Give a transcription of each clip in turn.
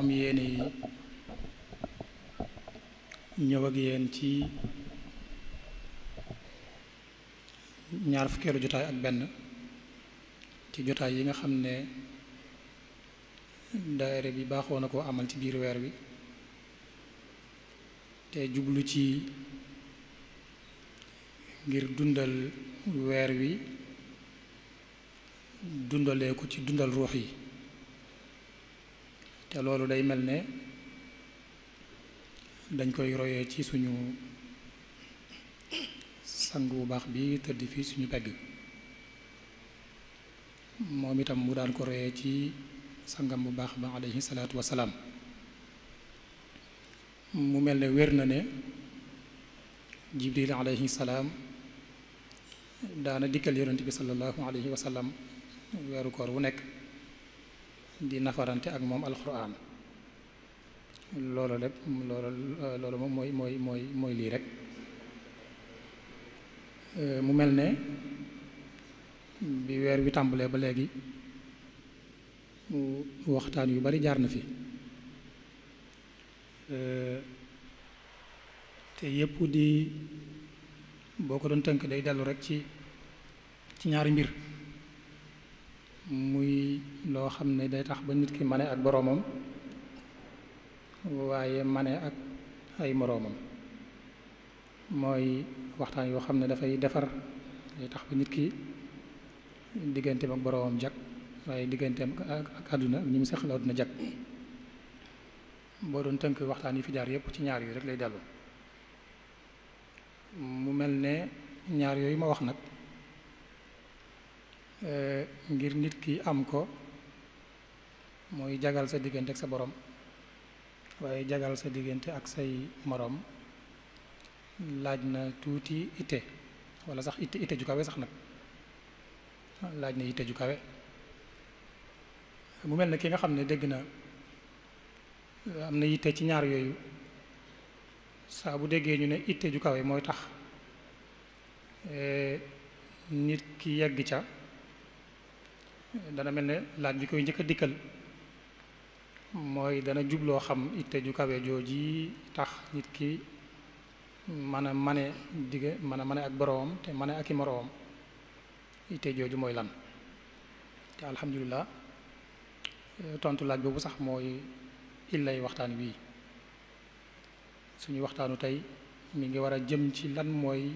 am yéene ñëw ak yéen ci ñaar fukkeelu jotaay ak benn ci jotaay yi nga xam ne daayira bi baaxoo na koo amal ci biir weer wi te jublu ci ngir dundal weer wi dundalee ko ci dundal ruux yi te loolu day mel ne dañ koy royee ci suñu sang bu baax bi tëdd fii suñu pegg moom itam mu daan ko royee ci sangam bu baax ba alayhi salaatu wasalaam mu mel ne wér na ne jibril alayhi salaam daana dikkal yonent bi sallallahu alayhi wa sallam weeru koor wu nekk di nafarante ak moom alquran loolu rek loolu moom mooy lii rek mu mel ne bi weer wi tàmbalee ba léegi waxtaan yu bari jaar na fi te yépp di boo ko doon tënk day dellu rek ci ñaari mbir muy loo xam ne day tax ba nit ki mane ak boroomam waaye mane ak ay moroomam mooy waxtaan yoo xam ne dafay defar day tax ba nit ki digganteem ak boroomam jag waaye digganteem ak àdduna ak ñi mu seqal àdduna jag boo doon tënk waxtaan yi fi jaar yépp ci ñaar yooyu rek lay dellu mu mel ne ñaar yooyu ma wax nag ngir nit ki am ko mooy jagal sa diggante ak sa borom waaye jagal sa diggante ak say moroom laaj na tuuti itte walla sax itte ju kawe sax nag laaj na itte ju kawe mu mel ne ki nga xam ne dégg na am na itte ci ñaar yooyu saa bu déggee ñu ne itte ju kawe mooy tax nit ki yegg ca dana mel ne laaj bi koy njëkk a dikkal mooy dana jubloo xam itte ju kawe jooji tax nit ki mën a mane ak boroomam te mane ak i moroomam itte jooju mooy lan te alhamdulilah tontu laaj boobu sax mooy illay waxtaan wii suñu waxtaanu tey mi ngi war a jëm ci lan mooy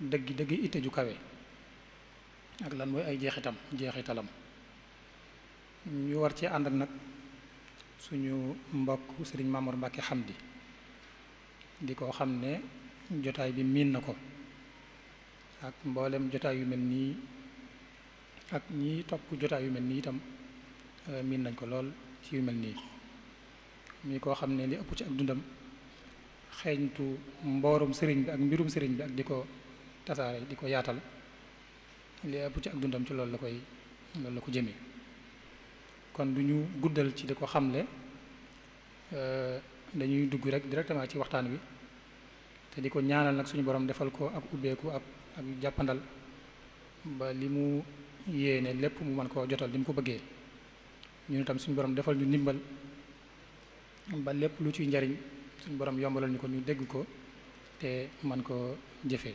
dëgg itte ju kawe ak lan mooy ay jeexitalam ñu war ci ànd ak nag suñu mbokk sëriñ Mamour Mbacke Hamdi di ko xam ne jotaay bi miin na ko ak mboolem jotaay yu mel nii ak ñi topp jotaay yu mel nii itam miin nañ ko lool ci yu mel nii mi koo xam ne li ëpp ci ak dundam xeeñtu mboorum sëriñ bi ak mbirum sëriñ bi ak di ko tasaare di ko yaatal li ëpp ci ak dundam ci loolu la ko jëmee kon du ñu guddal ci di ko xamle dañuy dugg rek directement ci waxtaan wi te di ko ñaanal nag suñu borom defal ko ak ubbeeku ak jàppandal ba li mu yéene lépp mu mën koo jotal li mu ko bëggee ñun itam suñu borom defal ñu ndimbal ba lépp lu ciy njariñ suñu borom yombalal ñu ko ñu dégg ko te man ko jëfee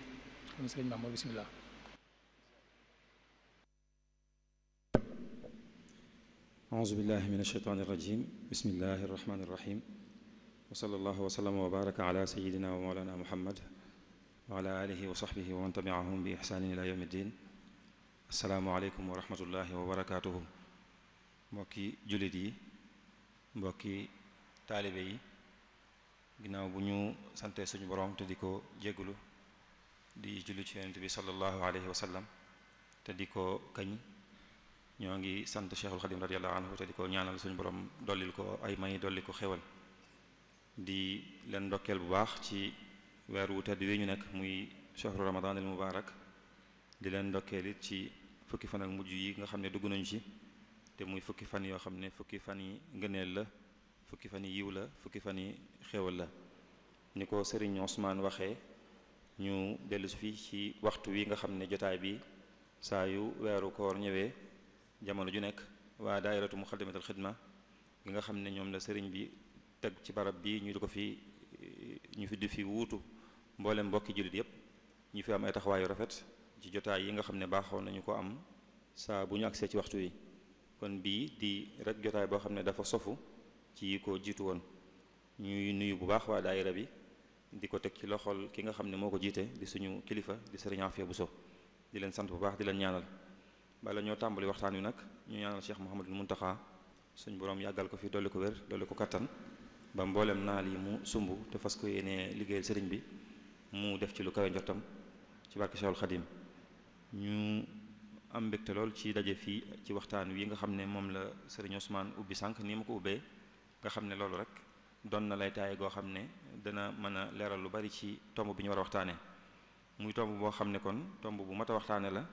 xam sëriñ Mamour bismillah auzu billahi min ashaytaani irrajim bismillahi irrahmani irrahim wa sallallahu wa sallama wa baraka ala sayidina wa mawlana muhammad wa ala alihi wa sahbihi wa man tabiahum bi ihsanin ila yawmi ddin assalaamu aleykum wa rahmatullahi wa barakatuhu mbokki jullit yi mbokki taalibe yi ginnaaw bu ñu sante suñu borom te di ko jéggulu di julli ci yonent bi sallallahu alayhi wa sallam te di ko kañ ñoo ngi sant Cheikhul Khadim radiyallahu anhu te di ko ñaanal suñu borom dollil ko ay may dolli ko xewal di leen ndokkeel bu baax ci weer wu tedd wi ñu nekk muy shahru ramadan al mubarak di leen ndokkeel it ci fukki fan ak mujj yi nga xam ne dugg nañu ci te muy fukki fan yoo xam ne fukki fan yi ngëneel la fukki fan yi yiw la fukki fan yi xewal la ni ko Serigne Ousmane waxee ñu dellu si fii ci waxtu wi nga xam ne jotaay bi saa yu weeru koor ñëwee jamono ju nekk waa daayiratu muxaddamatul xidma gi nga xam ne ñoom la sëriñ bi teg ci barab bi ñu di fi wuutu mboolem mbokki jullit yépp ñu fi am ay taxawaayu rafet ci jotaay yi nga xam ne baaxoon nañu ko am saa bu ñu agsee ci waxtu yi kon bii di rek jotaay boo xam ne dafa sofu ci ko jiitu woon ñuy nuyu bu baax waa daayira bi di ko teg ci loxol ki nga xam ne moo ko jiite di suñu kilifa di sëriñ Afia Bousso di leen sant bu baax di leen ñaanal bala ñoo tàmbali waxtaan wi nag ñu ñaanal Cheikh Mouhamadul Muntaxa suñ borom yàggal ko fi dolli ko wér dolli ko kattan ba mboolem naal yi mu sumb te fas ko yéene liggéeyal sëriñ bi mu def ci lu kawe njottam ci barke Cheikhul Khadim ñu am mbégte lool ci daje fii ci waxtaan wi nga xam ne moom la sëriñ Ousmane ubbi sànq nii ma ko ubbee nga xam ne loolu rek doon na lay taaye goo xam ne dana mën a leeral lu bari ci tomb bi ñu war a waxtaane muy tomb boo xam ne kon tomb bu mat a waxtaane la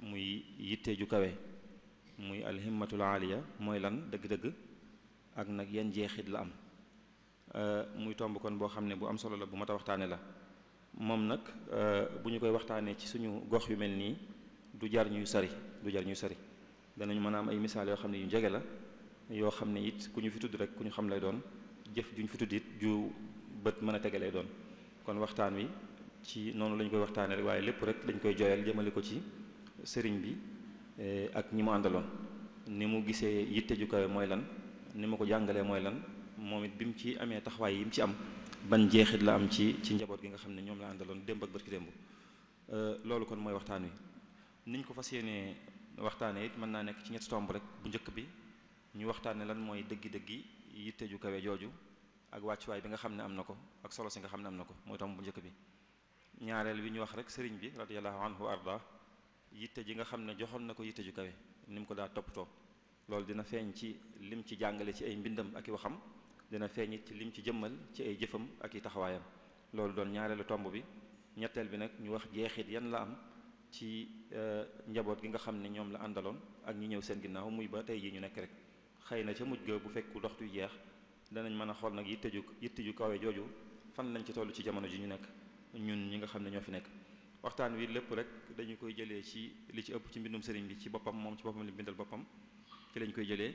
muy yitte ju kawe muy alhimmatul aaliya mooy lan dëgg-dëgg ak nag yan jeexit la am muy tomb kon boo xam ne bu am solo la bu mat a waxtaane la moom nag bu ñu koy waxtaanee ci suñu gox yu mel nii du jar ñuy sari danañu mën a am ay misaal yoo xam ne yu jege la yoo xam ne it ku ñu fi tudd rek ku ñu xam lay doon jëf ju ñu fi tudd it ju bët mën a tege lay doon kon waxtaan wi ci noonu la ñu koy waxtaanee rek waaye lépp rek dañ koy jooyal jëmale ko ci sëriñ bi ak ñi mu àndaloon ni mu gisee yitte ju kawe mooy lan ni ma ko jàngalee mooy lan moom it bi mu ci amee taxawaay yi mu ci am ban jeexit la am ci njaboot gi nga xam ne ñoom la àndaloon démb ak barki démb loolu kon mooy waxtaan wi niñ ko fas yéenee waxtaanee it mën naa nekk ci ñetti tomb rek bu njëkk bi ñu waxtaane lan mooy dëggi-dëggi yitte ju kawe jooju ak wàccuwaay bi nga xam ne am na ko ak solo si nga xam ne am na ko mooy tomb bu njëkk bi ñaareel bi ñu wax rek sëriñ bi radiyallahu anhu arda yitte ji nga xam ne joxoon na ko yitte ju kawe ni mu ko daa toppatoo loolu dina feeñ ci lim ci jàngale ci ay mbindam ak i waxam dina feeñ it ci lim ci jëmmal ci ay jëfam ak i taxawaayam loolu doon ñaareelu tomb bi ñetteel bi nag ñu wax jeexit yan la am ci njaboot gi nga xam ne ñoom la àndaloon ak ñi ñëw seen ginnaaw muy ba tey jii ñu nekk rek xëy na ca mujj ga bu fekku doxtu jeex danañ mën a xool nag yitte ju kawe jooju fan lañ ci toll ci jamono ji ñu nekk ñun ñi nga xam ne ñoo fi nekk waxtaan wi lépp rek dañu koy jëlee ci li ci ëpp ci mbindum sëriñ bi ci boppam moom ci boppam li bindal boppam ci lañ koy jëlee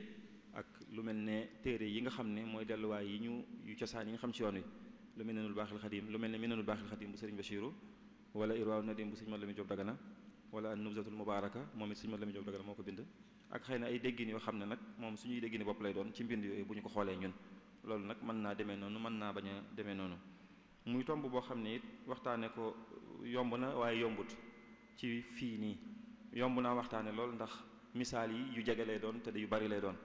ak lu mel ne téere yi nga xam ne mooy delluwaay yu cosaan yi nga xam ci yoon wi lu mel ne Minanul Baaxil Xadim lu mel ne Minanul Baaxil Xadim bu sëriñ Bachiru wala Irwaaw Nadim bu sëriñ Mat Lamin Jóob Dagana wala An-Nubzatul Mubaaraka moom it sëriñ Mat Lamin Jóob Dagana moo ko bind ak xëy na ay déggin yoo xam ne nag moom suñuy déggini bopp lay doon ci mbind yooyu bu ñu ko xoolee ñun loolu nag mën naa demee noonu mën naa bañ a demee noonu muy tomb boo xam ne it waxtaane ko yomb na waaye yombut ci fii nii yomb naa waxtaane loolu ndax misaal yi yu jege lay doon te yu bari lay doon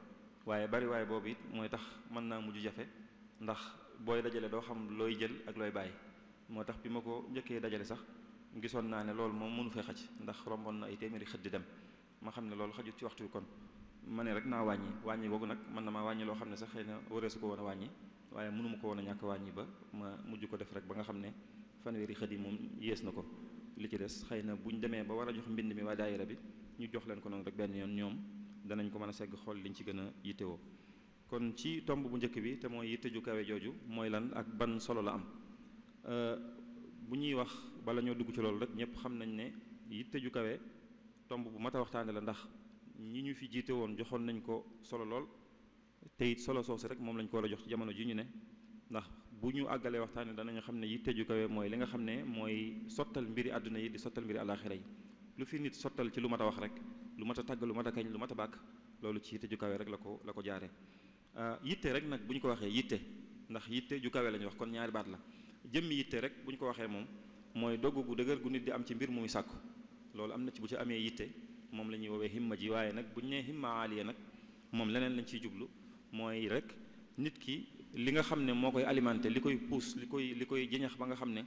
waaye boobu it mooy tax mën naa mujj jafe ndax booy dajale doo xam looy jël ak looy bàyyi moo tax bi ma ko njëkkee dajale sax gisoon naa ne loolu moom mënu fee xaj ndax romboon na ay téeméeri xët di dem ma xam ne loolu xajut ci waxtu wi kon ma ne rek naa wàññi googu nag mën na maa wàññi loo xam ne sax xëy na wareesu ko woon a wàññi waaye mënuma ko woon a ñàkk wàññi ba ma mujj ko def rek ba nga xam ne fanweeri xët yi moom yées na ko li ci des xëy na buñ demee ba war a jox mbind mi waa daayira bi ñu jox leen ko noonu rek benn yoon ñoom danañ ko mën a segg xool liñ ci gën a yittewoo kon ci tomb bu njëkk bi te mooy yitte ju kawe jooju mooy lan ak ban solo la am bu ñuy wax bala ñoo dugg ci loolu rek ñëpp xam nañ ne yitte ju kawe tomb bu mat a waxtaane la ndax ñi ñu fi jiite woon joxoon nañ ko solo lool te it solo soosu rek moom lañ ko war a jox ci jamono ji ñu ne ndax bu ñu àggalee waxtaane danañu xam ne yitte ju kawe mooy li nga xam ne mooy sottal mbiri àdduna yi di sottal mbiri àllaaxira yi lu fi nit sottal ci lu mat a wax rek lu mat a tàgg lu mat a kañ lu mat a bàkk loolu ci yitte ju kawe rek la ko jaare yitte rek nag bu ñu ko waxee yitte ndax yitte ju kawe la ñuy wax kon ñaari baat la jëmmi yitte rek bu ñu ko waxee moom mooy dogg gu dëgër gu nit di am ci mbir mu muy sàkku loolu am na ci bu ci amee yitte moom la ñuy woowee himma ji waaye nag bu ñu nee himma aaliya nag moom leneen lañ ciy jublu mooy rek nit ki li nga xam ne moo koy alimenté li koy puus li koy jëñax ba nga xam ne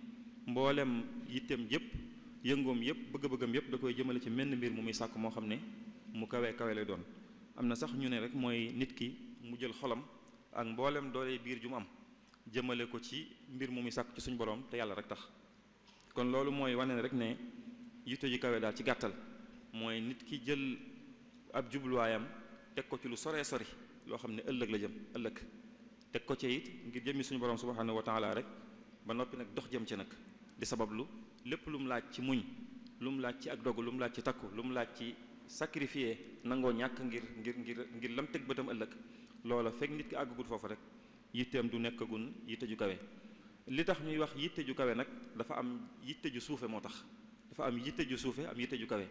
mboolem yitteem yëpp yëngoom yëpp bëgg-bëggam yëpp da koy jëmale ci menn mbir mu muy sàkk moo xam ne mu kawe lay doon am na sax ñu ne rek mooy nit ki mu jël xolam ak mboolem doole biir ju mu am jëmale ko ci mbir mu muy sàkk ci suñu borom te yàlla rek tax kon loolu mooy wane rek ne yitte ju kawe daal ci gàttal mooy nit ki jël ab jubluwaayam teg ko ci lu sori loo xam ne ëllëg la jëm ëllëg teg ko ci it ngir jëmmi suñu borom subhanahu wa taala rek ba noppi nag dox jëm ci nag di sabablu lépp lu mu laaj ci muñ lu mu laaj ci ak dogu lu mu laaj ci takku lu mu laaj ci sacrifier nangoo ñàkk ngir lam teg bëtam ëllëg loola fekk nit ki àggagul foofu rek yitteem du nekkagun yitte ju kawe. li tax ñuy wax yitte ju kawe nag dafa am yitte ju suufe moo tax dafa am yitte ju suufe am yitte ju kawe.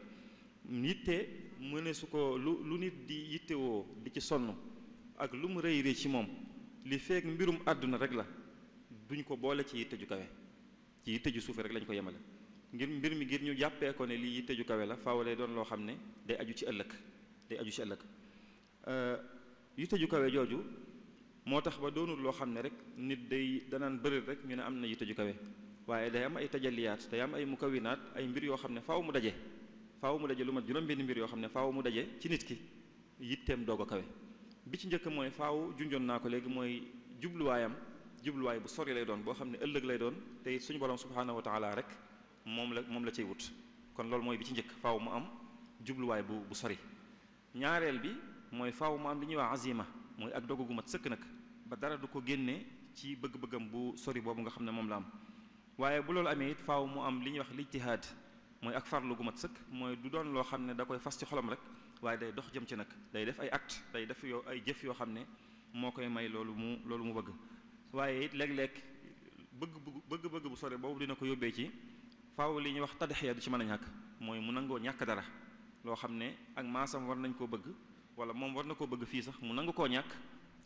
yitte mu ne su ko lu nit di yittewoo di ci sonn ak lu mu rëy rëy ci moom li fekk mbirum àdduna rek la duñ ko boole ci yitte ju kawe, ci yitte ju suufe rek lañ ko yemale. ngir mbir mi ngir ñu jàppee ko ne lii yitte ju kawe la faaw lay doon loo xam ne day aju ci ëllëg yitte ju kawe jooju moo tax ba doonul loo xam ne rek nit danaan bëri rek ñu ne am na yitte ju kawe, waaye day am ay tajalliyaat, day am ay mukawinaat, ay mbir yoo xam ne faaw mu daje lu mat juróom-benn mbir yoo xam ne faaw mu daje ci nit ki yitteem doog a kawe. bi ci njëkk mooy faaw junjoon naa ko léegi mooy jubluwaay bu sori lay doon boo xam ne ëllëg lay doon te it suñu borom subhaanahu wa taala rek moom la cay wut. kon loolu mooy bi ci njëkk, faaw mu am jubluwaay bu sori. ñaareel bi mooy faaw mu am li ñuy wax azima, mooy ak dogu gu mat sëkk nag ba dara du ko génne ci bëgg-bëggam bu sori boobu nga xam ne moom la am. waaye bu loolu amee it faaw mu am li ñuy wax lijtihaad, mooy ak farlu gu mat sëkk, mooy du doon loo xam ne da koy fas ci xolam rek waaye day dox jëm ci nag, day def ay acte, day def ay jëf yoo xam ne moo koy may loolu mu bëgg. waaye it léeg-léeg bëgg bu sori boobu dina ko yóbbee ci faaw li ñuy wax tadxiya du ci mën a ñàkk, mooy mu nangoo ñàkk dara loo xam ne ak maasam war nañ koo bëgg wala moom war na koo bëgg fii sax mu nangu koo ñàkk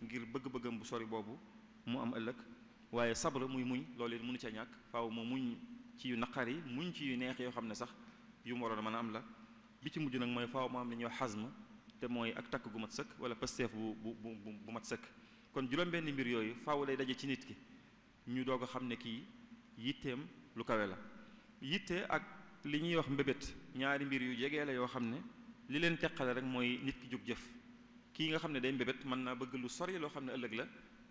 ngir bëgg-bëggam bu sori boobu mu am ëllëg. waaye sabra muy muñ loolu it mënu ca ñàkk, faaw mu muñ ci yu naqar yi, muñ ci yu neex yoo xam ne sax yu mu waroon a mën a am la. bi ci mujj nag mooy faaw mu am li ñuy wax xasm, te mooy ak takk gu mat sëkk wala pësteef bu mat sëkk. kon juróom-benn mbir yooyu faaw lay daje ci nit ki ñu doog a xam ne kii yitteem lu kawe la. yitte ak li ñuy wax mbébét ñaari mbir yu jege la yoo xam ne li leen teqale rek mooy nit ki jóg jëf. kii nga xam ne day mbébét mën naa bëgg lu sori loo xam ne ëllëg la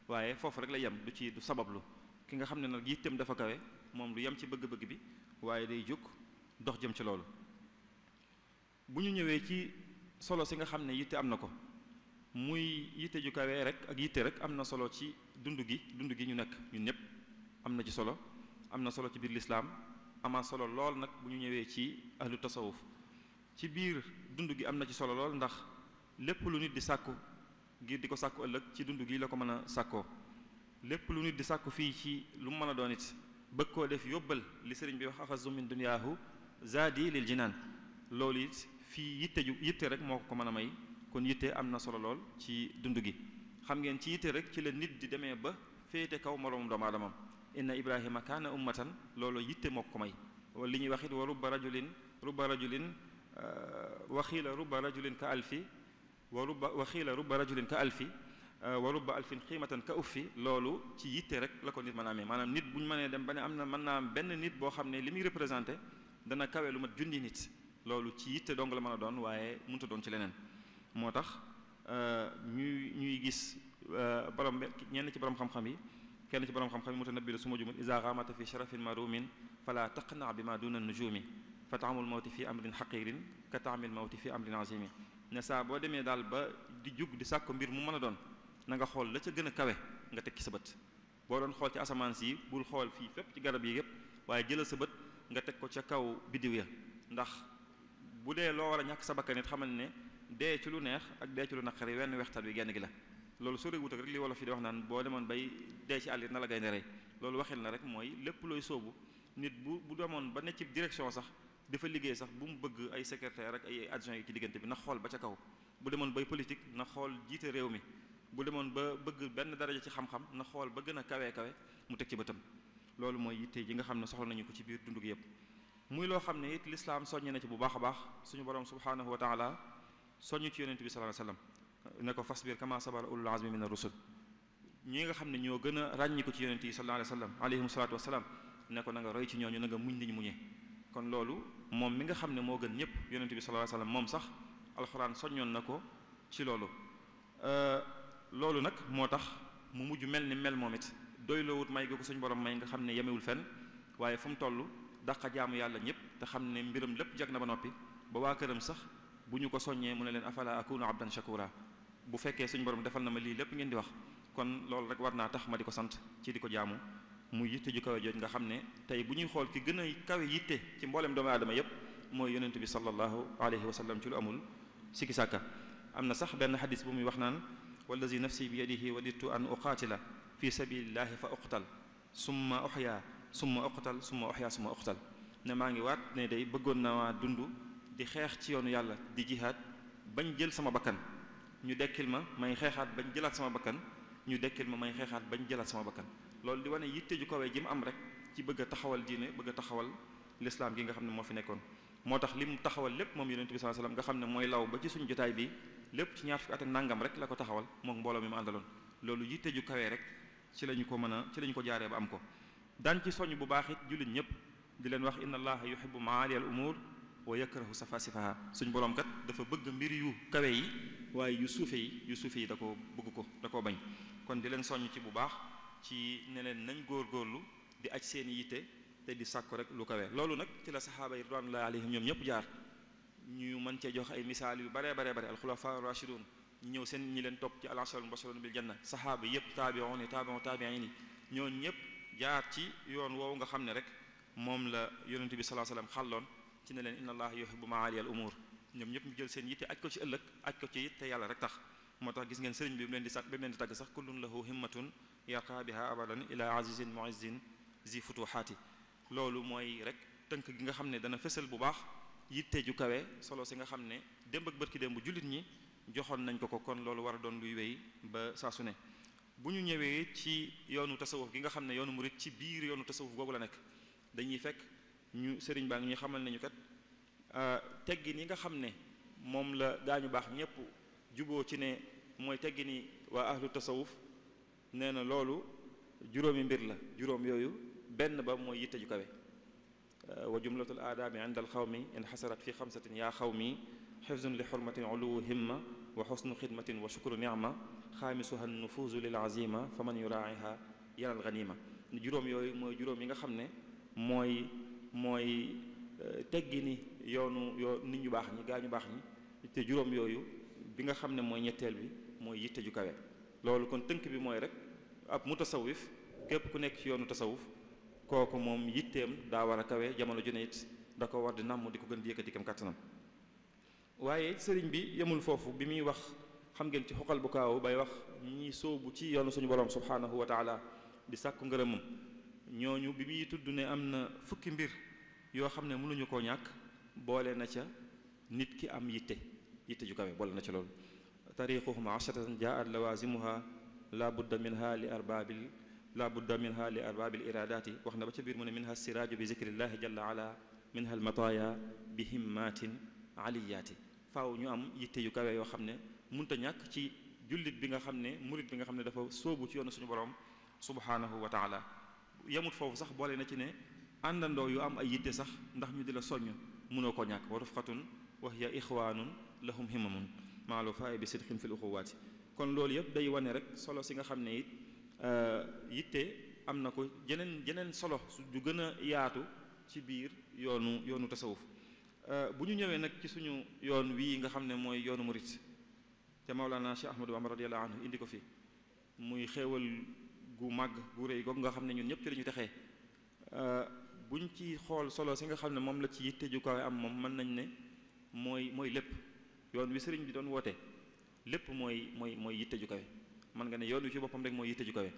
waaye foofu rek la yem, du sabablu. ki nga xam ne nag yitteem dafa kawe moom du yem ci bëgg-bëgg bi waaye day jóg dox jëm ci loolu. bu ñu ñëwee ci solo si nga xam ne yitte am na ko, muy yitte ju kawe rek ak yitte rek am na solo ci dund gi ñu nekk ñun ñëpp am na ci solo, am na solo ci biir lislaam, ama solo lool nag bu ñu ñëwee ci ahlu tasawuf. ci biir dund gi am na ci solo lool ndax lépp lu nit di sàkku ngir di ko sàkku ëllëg ci dund gi la ko mën a sàkkoo. lépp lu nit di sàkku fii ci lu mu mën a doon it bëgg koo def yóbbal li sëriñ bi wax axazu min dunyaahu zaadi lil jinaan, loolu it fii yitte rek moo ko mën a may. kon yitte am na solo lool ci dund gi. xam ngeen ci yitte rek ci la nit di demee ba féete kaw moroomum doomu aadamam. inna ibrahima kaana ummatan, loolu yitte moo ko may. li ñuy wax it wa rubba rajulin wa xiila rubba rajulin ka alfi wa rubba alfin xiimatan ka uffi, loolu ci yitte rek la ko nit mën a amee. maanaam nit bu ñu mënee dem ba ne am na mën naa am benn nit boo xam ne li muy représenté dana kawe lu mat junni nit, loolu ci yitte dong la mën a doon waaye mënut a doon ci leneen. moo tax ñuy gis ñenn ci borom xam-xam yi, kenn ci borom xam-xam yi Mutanabbi su ma jumul iza ghamata fi sharafin marumin fala taqna bi ma duna nujumi fa taamul mawti fi amrin haqirin ka taamil mawti fi amrin azimi. ne saa boo demee daal ba di jug di sàkko mbir mu mën a doon na nga xool la ca gën a kawe nga teg ci sa bët. boo doon xool ci asamaan si bul xool fii fépp ci garab yi yépp waaye jëlal sa bët nga teg ko ca kaw biddiw ya, ndax bu dee loo war a ñàkk sa bakkan it xamal ne dee ci lu neex ak dee ci lu naqari wenn wextaan wi genn gi la. loolu soo wut ak rek li wolof fi di wax naan boo demoon bay dee ci àll it na la gaynde rey, loolu waxil na rek mooy lépp looy sóobu nit bu demoon ba ne ci direction sax dafa liggéey sax bu mu bëgg ay secrétaire ak ay adjoint yi ci diggante bi na xool ba ca kaw. bu demoon bay politique na xool jiite réew mi, bu demoon ba bëgg benn daraja ci xam-xam na xool ba gën a kawe mu teg ci bëtam. loolu mooy yitte ji nga xam ne soxla nañu ko ci biir dund gi yépp. muy loo xam ne it lislaam soññ na ci bu baax a baax. suñu borom subhanahu wa taala soññ ci yonent bi sallallahu alayhi wasallam ne ko fasbir kama sabara ulul azmi min ar-rusul. ñi nga xam ne ñoo gën a ràññi ko ci yonent yi sallallahu alayhi wasallam alayhim salaatu wasalaam ne ko na nga roy ci ñooñu na nga muñ niñ muñee. kon loolu moom mi nga xam ne moo gën ñëpp yonent bi sallallahu alayhi wasallam moom sax alxuraan soññoon na ko ci loolu. loolu nag moo tax mu mujj mel ni mel moom it doyloowut may gi ko suñu borom may nga xam ne yemewul fenn waaye fu mu toll daqa jaamu yàlla ñëpp te xam ne mbiram lépp jag na ba noppi ba waa këram sax bu ñu ko soññee mu ne leen afala akunu abdan shakura. bu fekkee suñu borom defal na ma lii lépp ngeen di wax kon loolu rek war naa tax ma di ko sant ci di ko jaamu. mu yitte ju kawe jooj nga xam ne tey bu ñuy xool ki gën a kawe yitte ci mboolem doomu aadama yépp mooy yonent bi sallallahu alayhi wa sallam ci lu amul sikki sàkka. am na sax benn xadis bu muy wax naan wallazi nafsi bi yadihi walittu an uqaatila fi sabilillahi fa uqtal summa uxya summa uqtal summa uxya summa uqtal ne maa ngi waat ne day bëggoon na waa dund di xeex ci yoonu yàlla di jihaad bañ jël sama bakkan ñu dekkil ma may xeexaat bañ jëlaat sama bakkan ñu dekkil ma may xeexaat bañ jëlaat sama bakkan loolu di wane yitte ju kawee ji mu am rek ci bëgg a taxawal diine bëgg a taxawal lislaam gi nga xam ne moo fi nekkoon moo tax li mu taxawal lépp moom yonent bi sallallahu alayhi wasallam nga xam ne mooy law ba ci suñu jotaay bi lépp ci ñaar fukki at ak nangam rek la ko taxawal moom mbooloo mi mu àndaloon loolu yitte ju kawee rek ci lañu ko jaaree ba am ko daan ci soññ bu baax it jullit ñëpp di leen wax inna allaha yuhibbu maali al umur wa yakrahu safasifaha suñ boroom kat dafa bëgg mbir yu kawe yi waaye yu suufe yi da ko bëgg ko da koo bañ kon di leen soññ ci bu baax ci ne leen nañ góorgóorlu di aj seen yitte te di sàkku rek lu kawe loolu nag ci la saxaaba yi ridwanullahi alayhim ñoom ñëpp jaar ñu mën cee jox ay misaal yu bare alxulafa rashidun ñu ñëw seen ñi leen topp ci al-ashara al-mubashirun bil janna saxaaba yëpp taabi'un taabi'in ñoo ñëpp jaar ci yoon woowu nga xam ne rek moom la yonent bi sallallahu alayhi wasallam xàlloon ci ne leen inna allaha yuhibbu ma'ali al umur ñoom ñëpp ñu jël seen yitte aj ko ci ëllëg aj ko ci it te yàlla rek tax moo tax gis ngeen sëriñ bi mu leen di tàgg sax kullun lahu himmatun yarqa biha abadan ila azizin mu'izzin zi futuhaati loolu mooy rek tënk gi nga xam ne dana fësal bu baax yitte ju kawe solo si nga xam ne démb ak bërki démb jullit ñi joxoon nañ ko kon loolu war a doon luy wéy ba saa su ne bu ñu ñëwee ci yoonu tasawuf gi nga xam ne yoonu murit ci biir yoonu tasawuf googu la nekk dañuy fekk ñu sëriñ baa ngi ñuy xamal nañu kat teggin yi nga xam ne moom la gaañu baax ñépp juboo ci ne mooy teggini waa ahlu tasawuf nee na loolu juróomi mbir la juróom yooyu benn ba mooy yitte ju kawe wa jumlatul aadaami inda al xawmi in xasarat fi xamsatin yaa xawmi xifzun li xurmatin uluwu himma wa xusnu xidmatin wa shukru nicma xaamisuha nufuuzu lil azima fa man yuraa'iha yanal ganima juróom yooyu mooy juróom yi nga xam ne mooy teggini yoonu nit ñu baax ñi gaa ñu baax ñi te juróom yooyu bi nga xam ne mooy ñetteel bi mooy yitte ju kawe loolu kon tënk bi mooy rek ab mutasawif képp ku nekk ci yoonu tasawuf kooku moom yitteem daa war a kawe jamono ju ne it da ko war di namm di ko gën di yëkkati kam kàttanam waaye sëriñ bi yemul foofu bi muy wax xam ngeen ci xoqal bu kaaw bay wax ñi sóobu ci yoonu suñu borom subhanahu wa taala di sàkku ngërëmam ñooñu bi muy tudd ne am na fukki mbir yoo xam ne mënuñu koo ñàkk boole na ca nit ki am yitte ju kawe boole na ca loolu tariquhum asharatan jaat lawazimuha la budda minha li arbaabil iradati wax na ba ca biir mu ne minha siraaju bi zikrillahi jalla ala minha almataaya bi himmatin aliyaati faaw ñu am yitte yu kawe yoo xam ne munta ñàkk ci jullit bi nga xam ne murit bi nga xam ne dafa sóobu ci yoonu suñu borom subhanahu wa taala yemut foofu sax boole na ci ne àndandoo yu am ay yitte sax ndax ñu di la soññ mënoo ko ñàkk wa rufqatun wa hiya ixwaanun lahum himamun maalu faay bi sidqin fil uxuwaati kon loolu yëpp day wane rek solo si nga xam ne it yitte am na ko jeneen solo ju gën a yaatu ci biir yoonu tasawuf bu ñu ñëwee nag ci suñu yoon wii nga xam ne mooy yoonu murit te Mawlana Cheikh Ahmadou Bamba radiyallahu anhu indi ko fi muy xéewal gu màgg gu rëy googu nga xam ne ñun ñëpp ci la ñu texee buñ ci xool solo si nga xam ne moom la ci yitte ju kawe am moom mën nañ ne mooy lépp yoon wi sëriñ bi doon woote lépp mooy yitte ju kawe mën nga ne yoon wi ci boppam rek mooy yitte ju kawe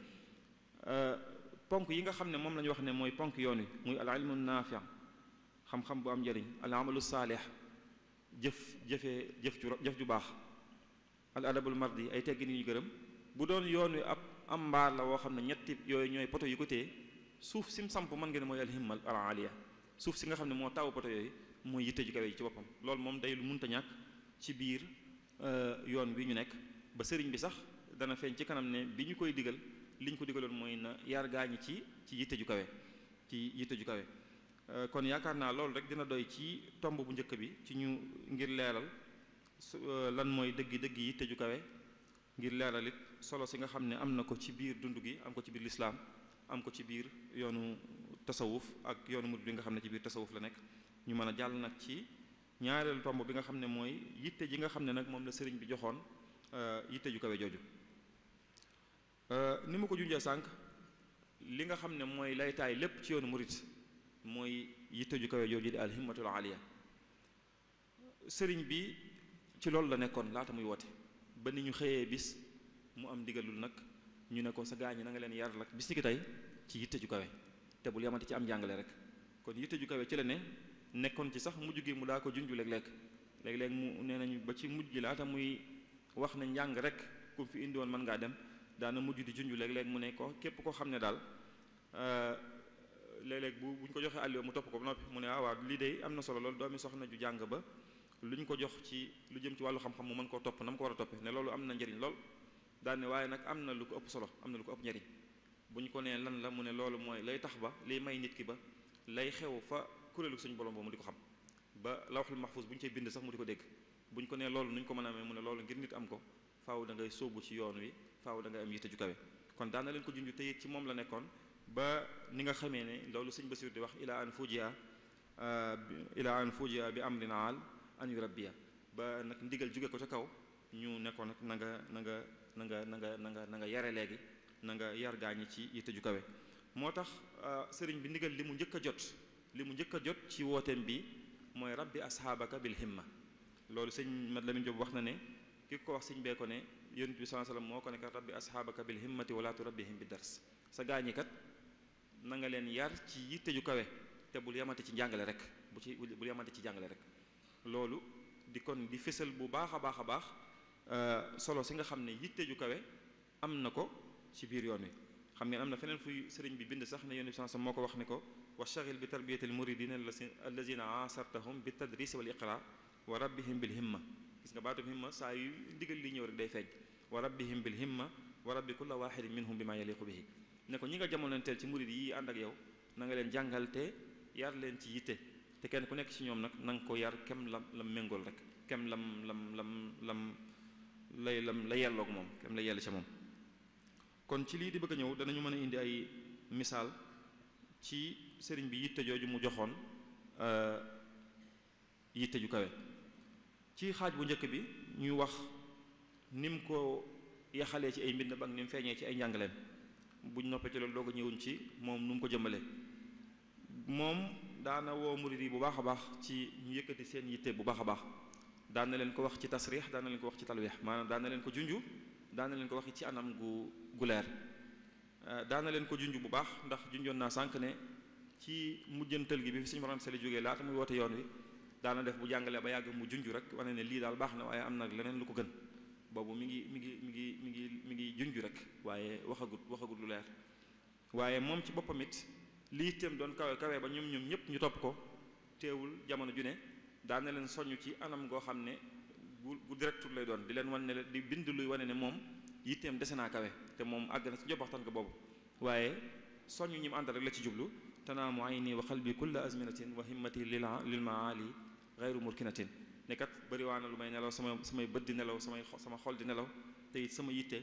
ponk yi nga xam ne moom la ñu wax ne mooy ponk yoon wi muy al ilmu naafi xam-xam bu am njëriñ al amalu saalih jëf ju baax al adabul mardi ay teggin yu ñu gërëm bu doon yoon wi am mbaar la woo xam ne ñetti yooyu ñooy poto yu ko téye suuf sim samp mën nga ne mooy alhimmal al aliya suuf si nga xam ne moo taw poto yooyu mooy yitte ju kawe yi ci boppam loolu moom day lu munta ñàkk ci biir yoon wi ñu nekk ba sëriñ bi sax dana feeñ ci kanam ne bi ñu koy digal li ñu ko digaloon mooy na yar gaañi ci yitte ju kawe kon yaakaar naa loolu rek dina doy ci tomb bu njëkk bi ci ñu ngir leeral lan mooy dëgg yitte ju kawe ngir leeral it solo si nga xam ne am na ko ci biir dund gi am ko ci biir lislaam am ko ci biir yoonu tasawuf ak yoonu murid bi nga xam ne ci biir tasawuf la nekk ñu mën a jàll nag ci ñaareelu tomb bi nga xam ne mooy yitte ji nga xam ne nag moom la sëriñ bi joxoon yitte ju kawe jooju ni ma ko junjee sànq li nga xam ne mooy laytaay lépp ci yoonu murid mooy yitte ju kawe jooju di alhimmatul aliya sëriñ bi ci loolu la nekkoon laata muy woote ba ni ñu xëyee bis mu am ndigalul nag ñu ne ko sa gaañi na nga leen yar nag bis ni ki tey ci yitte ju kawe te bul yamati ci am njàngale rek kon yitte ju kawe ci la ne nekkoon ci sax mujj gi mu daa ko junju léeg-léeg mu nee nañu ba ci mujj gi laata muy wax ne njàng rek ku fi indi woon mën ngaa dem daana mujj di junju léeg-léeg mu ne ko képp koo xam ne daal léeg-léeg buñ ko joxee àlliwa mu topp ko ba noppi mu ne waaw lii de am na solo loolu doomi soxna ju jàng ba lu ñu ko jox ci lu jëm ci wàllu xam-xam mu mën koo topp na mu ko war a toppee ne loolu am na njëriñ lool daal ne waaye nag am na lu ko ëpp solo am na lu ko ëpp njëriñ bu ñu ko nee lan la mu ne loolu mooy lay tax ba liy may nit ki ba lay xew fa kuréelu suñu borom ba mu di ko xam ba lawhul mahfuz bu ñu cay bind sax mu di ko dégg bu ñu ko nee loolu nu ñu ko mën a amee mu ne loolu ngir nit am ko faaw da ngay sóobu ci yoon wi faaw da ngay am yitte ju kawe kon daan na leen ko junj te it ci moom la nekkoon ba ni nga xamee ne loolu sëñ Basiir di wax ila an fujia bi amrin aal an yurabbiya ba nag ndigal jóge ko ca kaw ñu nekkoon nag na nga yare léegi na nga yar gaañi ci yitte ju kawe moo tax sëriñ bi ndigal li mu njëkk a jot ci wooteem bi mooy rabbi ashaabaka bil himma loolu sëñ Mat Lamin Jóob wax na ne ki ko wax sëñ bee ko ne yonent bi sallallahu alayhi wasallam moo ko ne kat rabbi ashaabaka bil himmati wala turabbihim bi dars sa gaañi kat na nga leen yar ci yitte ju kawe te bul yamati ci njàngale rek bul yamati ci jàngale rek loolu di kon di fésal bu baax a baax solo si nga xam ne yitte ju kawe am na ko ci biir yoon wi xam ngeen am na feneen fuy sëriñ bi bind sax ne yonent bi sallallahu alayhi wasallam moo ko wax ne ko wa shaghil bi tarbiyati al muridina allazina asartahum bi tadris wal iqra wa rabbihim bil himma gis nga baatub himma saa yu ndigal li ñëw rek day feeñ wa rabbihim bil himma wa rabbi kulla wahidin minhum bima yaliqu bihi ne ko ñi nga jamonoonteel ci murid yi ànd ak yow na nga leen jàngal te yar leen ci yitte te kenn ku nekk ci ñoom nag na nga ko yar kem lam méngool rek kem la yelloog moom kem la yell ca moom kon ci lii di bëgg a ñëw danañu mën a indi ay misaal ci sëriñ bi yitte jooju mu joxoon yitte ju kawe ci xaaj bu njëkk bi ñuy wax ni mu ko yaxalee ci ay mbind ak ni mu feeñee ci ay njàngaleem buñ noppee ci loolu doog a ñëwuñ ci moom nu mu ko jëmbalee moom daana woo murid yi bu baax a baax ci ñu yëkkati seen yitte bu baax a baax daan na leen ko wax ci tasriix daan na leen ko wax ci talweex maanaam daan na leen ko junju daan na leen ko wax ci anam gu leer daan na leen ko junj bu baax ndax junjoon naa sànq ne ci mujjantal gi bi fi suñu borom seli jógee laata muy woote yoon wi daana def bu jàngalee ba yàgg mu junj rek wane ne lii daal baax na waaye am na leneen lu ko gën boobu mi ngi junj rek waaye waxagut lu leer waaye moom ci boppam it lii itam doon kawe ba ñoom ñëpp ñu topp ko teewul jamono ju ne daan na leen soññ ci anam goo xam ne gu directul lay doon di leen wan ne di bind luy wane ne moom yitteem dese naa kawe te moom àgg na ci jobbaxtan ko boobu waaye soññ ñi mu àndal rek la ci jublu tanaamu ayni wa qalbi kulla azminatin wa himmati lil maali gayru murkinatin ne kat bëriwaana lu may nelaw samay bët di nelaw sama xol di nelaw te it sama yitte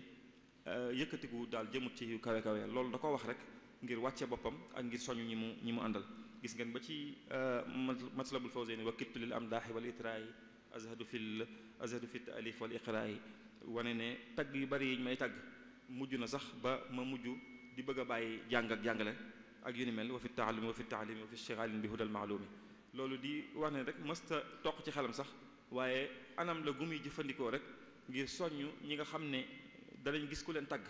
yëkkatigu daal jëmut ci yu kawe loolu da ko wax rek ngir wàcce boppam ak ngir soññ ñi mu àndal gis ngeen ba ci matlabul fawzayni wa kittu lil amdaahi wal itraayi azhadu fi taalif wal iqraayi wane ne tagg yu bari yiñ may tagg mujj na sax ba ma mujj di bëgg a bàyyi jàng ak jàngale ak yu ni mel wa fi taalumi wa fi taalimi wa fi ishtighaalin bi hudal maalumi loolu di wax ne rek mësta toq ci xelam sax waaye anam la gu muy jëfandikoo rek ngir soññ ñi nga xam ne danañ gis ku leen tagg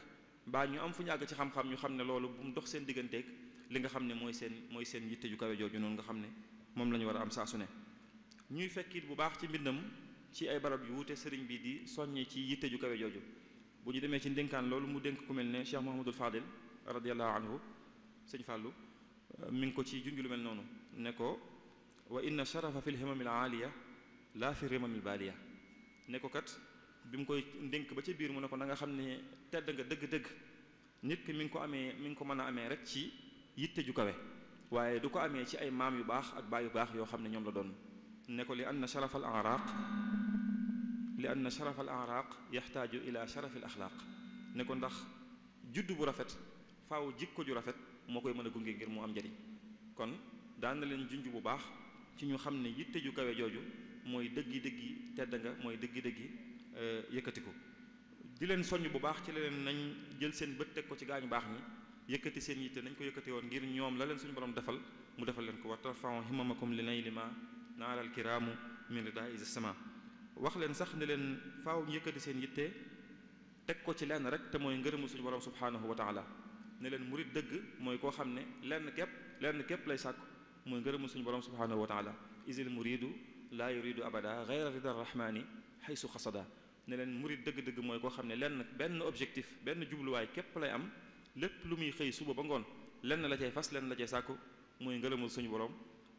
mbaa ñu am fu ñu àgg ci xam-xam ñu xam ne loolu bu mu dox seen digganteeg li nga xam ne mooy seen yitte ju kawe jooju noonu nga xam ne moom la ñu war a am saa su ne ñuy fekkit bu baax ci mbindam ci ay barab yu wuute sëriñ bi di soññe ci yitte ju kawe jooju bu ñu demee ci ndénkaan loolu mu dénk ku mel ne Cheikh Mouhamadul Fadil radiallahu anhu sëñ Fàllu mi ngi ko ci junj lu mel noonu ne ko wa inna sharafa fi lhimamil aaliya laa fi rimamil baaliya ne ko kat bi mu koy ndénk ba ca biir mu ne ko na nga xam ne tedd nga dëgg-dëgg nit ki mi ngi ko mën a amee rek ci yitte ju kawe waaye du ko amee ci ay maam yu baax ak baay yu baax yoo xam ne ñoom la doon ne ko li anna sharaf al araq yaxtaaju ila sharaf al axlaaq ne ko ndax juddu bu rafet faaw jikko ju rafet moo koy mën a gunge ngir mu am njëriñ kon daan na leen junj bu baax ci ñu xam ne yitte ju kawe jooju mooy dëggi tedd nga mooy dëggi yëkkatiku di leen soññ bu baax ci leen nañ jël seen bët teg ko ci gaañu baax ñi yëkkati seen yitte nañ ko yëkkati woon ngir ñoom la leen suñu borom defal mu defal leen ko wa tarfa'u himmamakum li nayli ma naala al kiraamu min ridaa is sama wax leen sax ne leen faaw ñu yëkkati seen yitte teg ko ci lenn rek te mooy ngërëmul suñu borom subhanahu wa taala ne leen murid dëgg mooy koo xam ne lenn képp lay sàkku mooy ngërëmul suñu borom subhanahu wa taala isil muridu laa yuridu abada gayra rida rahmani haysu xasada ne leen murid dëgg-dëgg mooy koo xam ne benn objectif benn jubluwaay képp lay am lépp lu muy xëy suba ba ngoon lenn la cay fas lenn la cay sàkku mooy ngërëmul suñu borom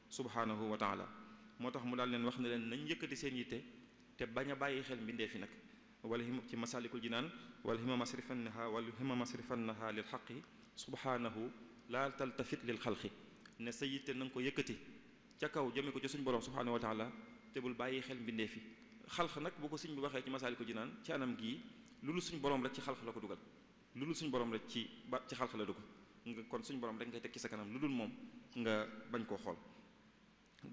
subhanahu wa taala moo tax mu daal leen wax ne leen nañ yëkkati seen yitte te bañ a bàyyi xel mbindee fi nag wala him ci masalikul jinaan wala hima masrifannaha lil xaqi subhanahu laa taltafit lil xalqi ne sa yitte na nga ko yëkkati ca kaw jëme ko ci suñu borom subhanahu wa taala te bul bàyyi xel mbindee fi xalq nag bu ko sëñ bi waxee ci masalikul jinaan ci anam gii loolu suñu borom rek ci xalq la ko dugal loolu suñu borom rek ci xalq la dugal nga kon suñu borom rek ngay teg ci sa kanam lu dul moom nga bañ koo xool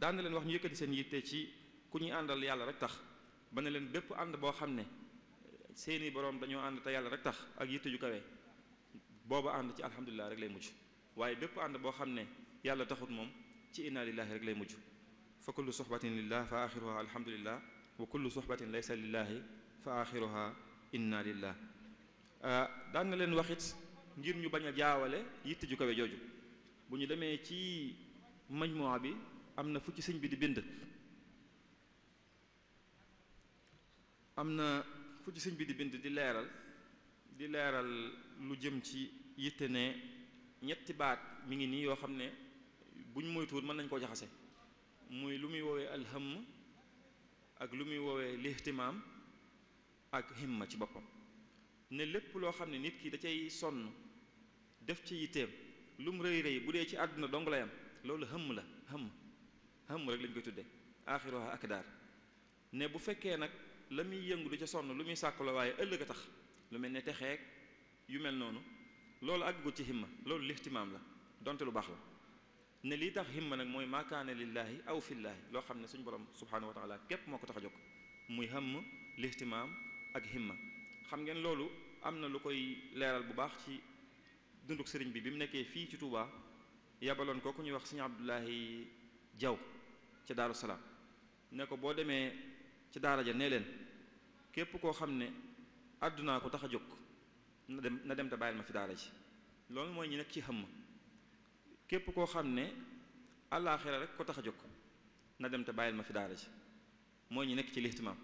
daan na leen wax ñu yëkkati seen yitte ci ku ñuy àndal yàlla rek tax ba ne leen bépp ànd boo xam ne seeni borom dañoo ànd te yàlla rek tax ak yitte ju kawe booba ànd ci alhamdulilah rek lay mujj waaye bépp ànd boo xam ne yàlla taxut moom ci inna lillahi rek lay mujj fa kullu soxbatin lillah fa axiruha alhamdulillah wa kullu soxbatin laysa lillahi fa axiruha inna lillah daan na leen waxit ngir ñu bañ a jaawale yitte ju kawe jooju bu ñu demee ci majmuwa bi am na fu ci sëñ bi di bind di leeral lu jëm ci yitte ne ñetti baat mi ngi nii yoo xam ne buñ moytuwul mën nañ koo jaxase muy lu muy woowee alham ak lu muy woowee lihtimaam ak himma ci boppam ne lépp loo xam ne nit ki da cay sonn def ci yitteem lu mu rëy rëy bu dee ci àdduna dong la yam loolu hëmm la hëmm rek lañ koy tuddee axiruha akdar ne bu fekkee nag la muy yëngu di ca sonn lu muy sàkku la waaye ëllëg a tax lu mel ne texeeg yu mel noonu loolu àggut ci himma loolu lihtimaam la donte lu baax la ne lii tax himma nag mooy maakaane lillaahi aw fillaahi loo xam ne suñu borom subhanahu wa taala képp moo ko tax a jóg muy hëmm lihtimaam ak himma xam ngeen loolu am na lu koy leeral bu baax ci dunduk sëriñ bi mu nekkee fii ci Touba yabaloon ko ku ñuy wax sëñ Abdoulahi Jaw ca Daaru Salaam ne ko boo demee ci daara ja nee leen képp koo xam ne àddunaa ko tax a jóg na dem te bàyyil ma fi daara ji loolu mooy ñi nekk ci xëmm képp koo xam ne àllaaxira rek ko tax a jóg na dem te bàyyil ma fi daara ji mooy ñi nekk ci lihtimaam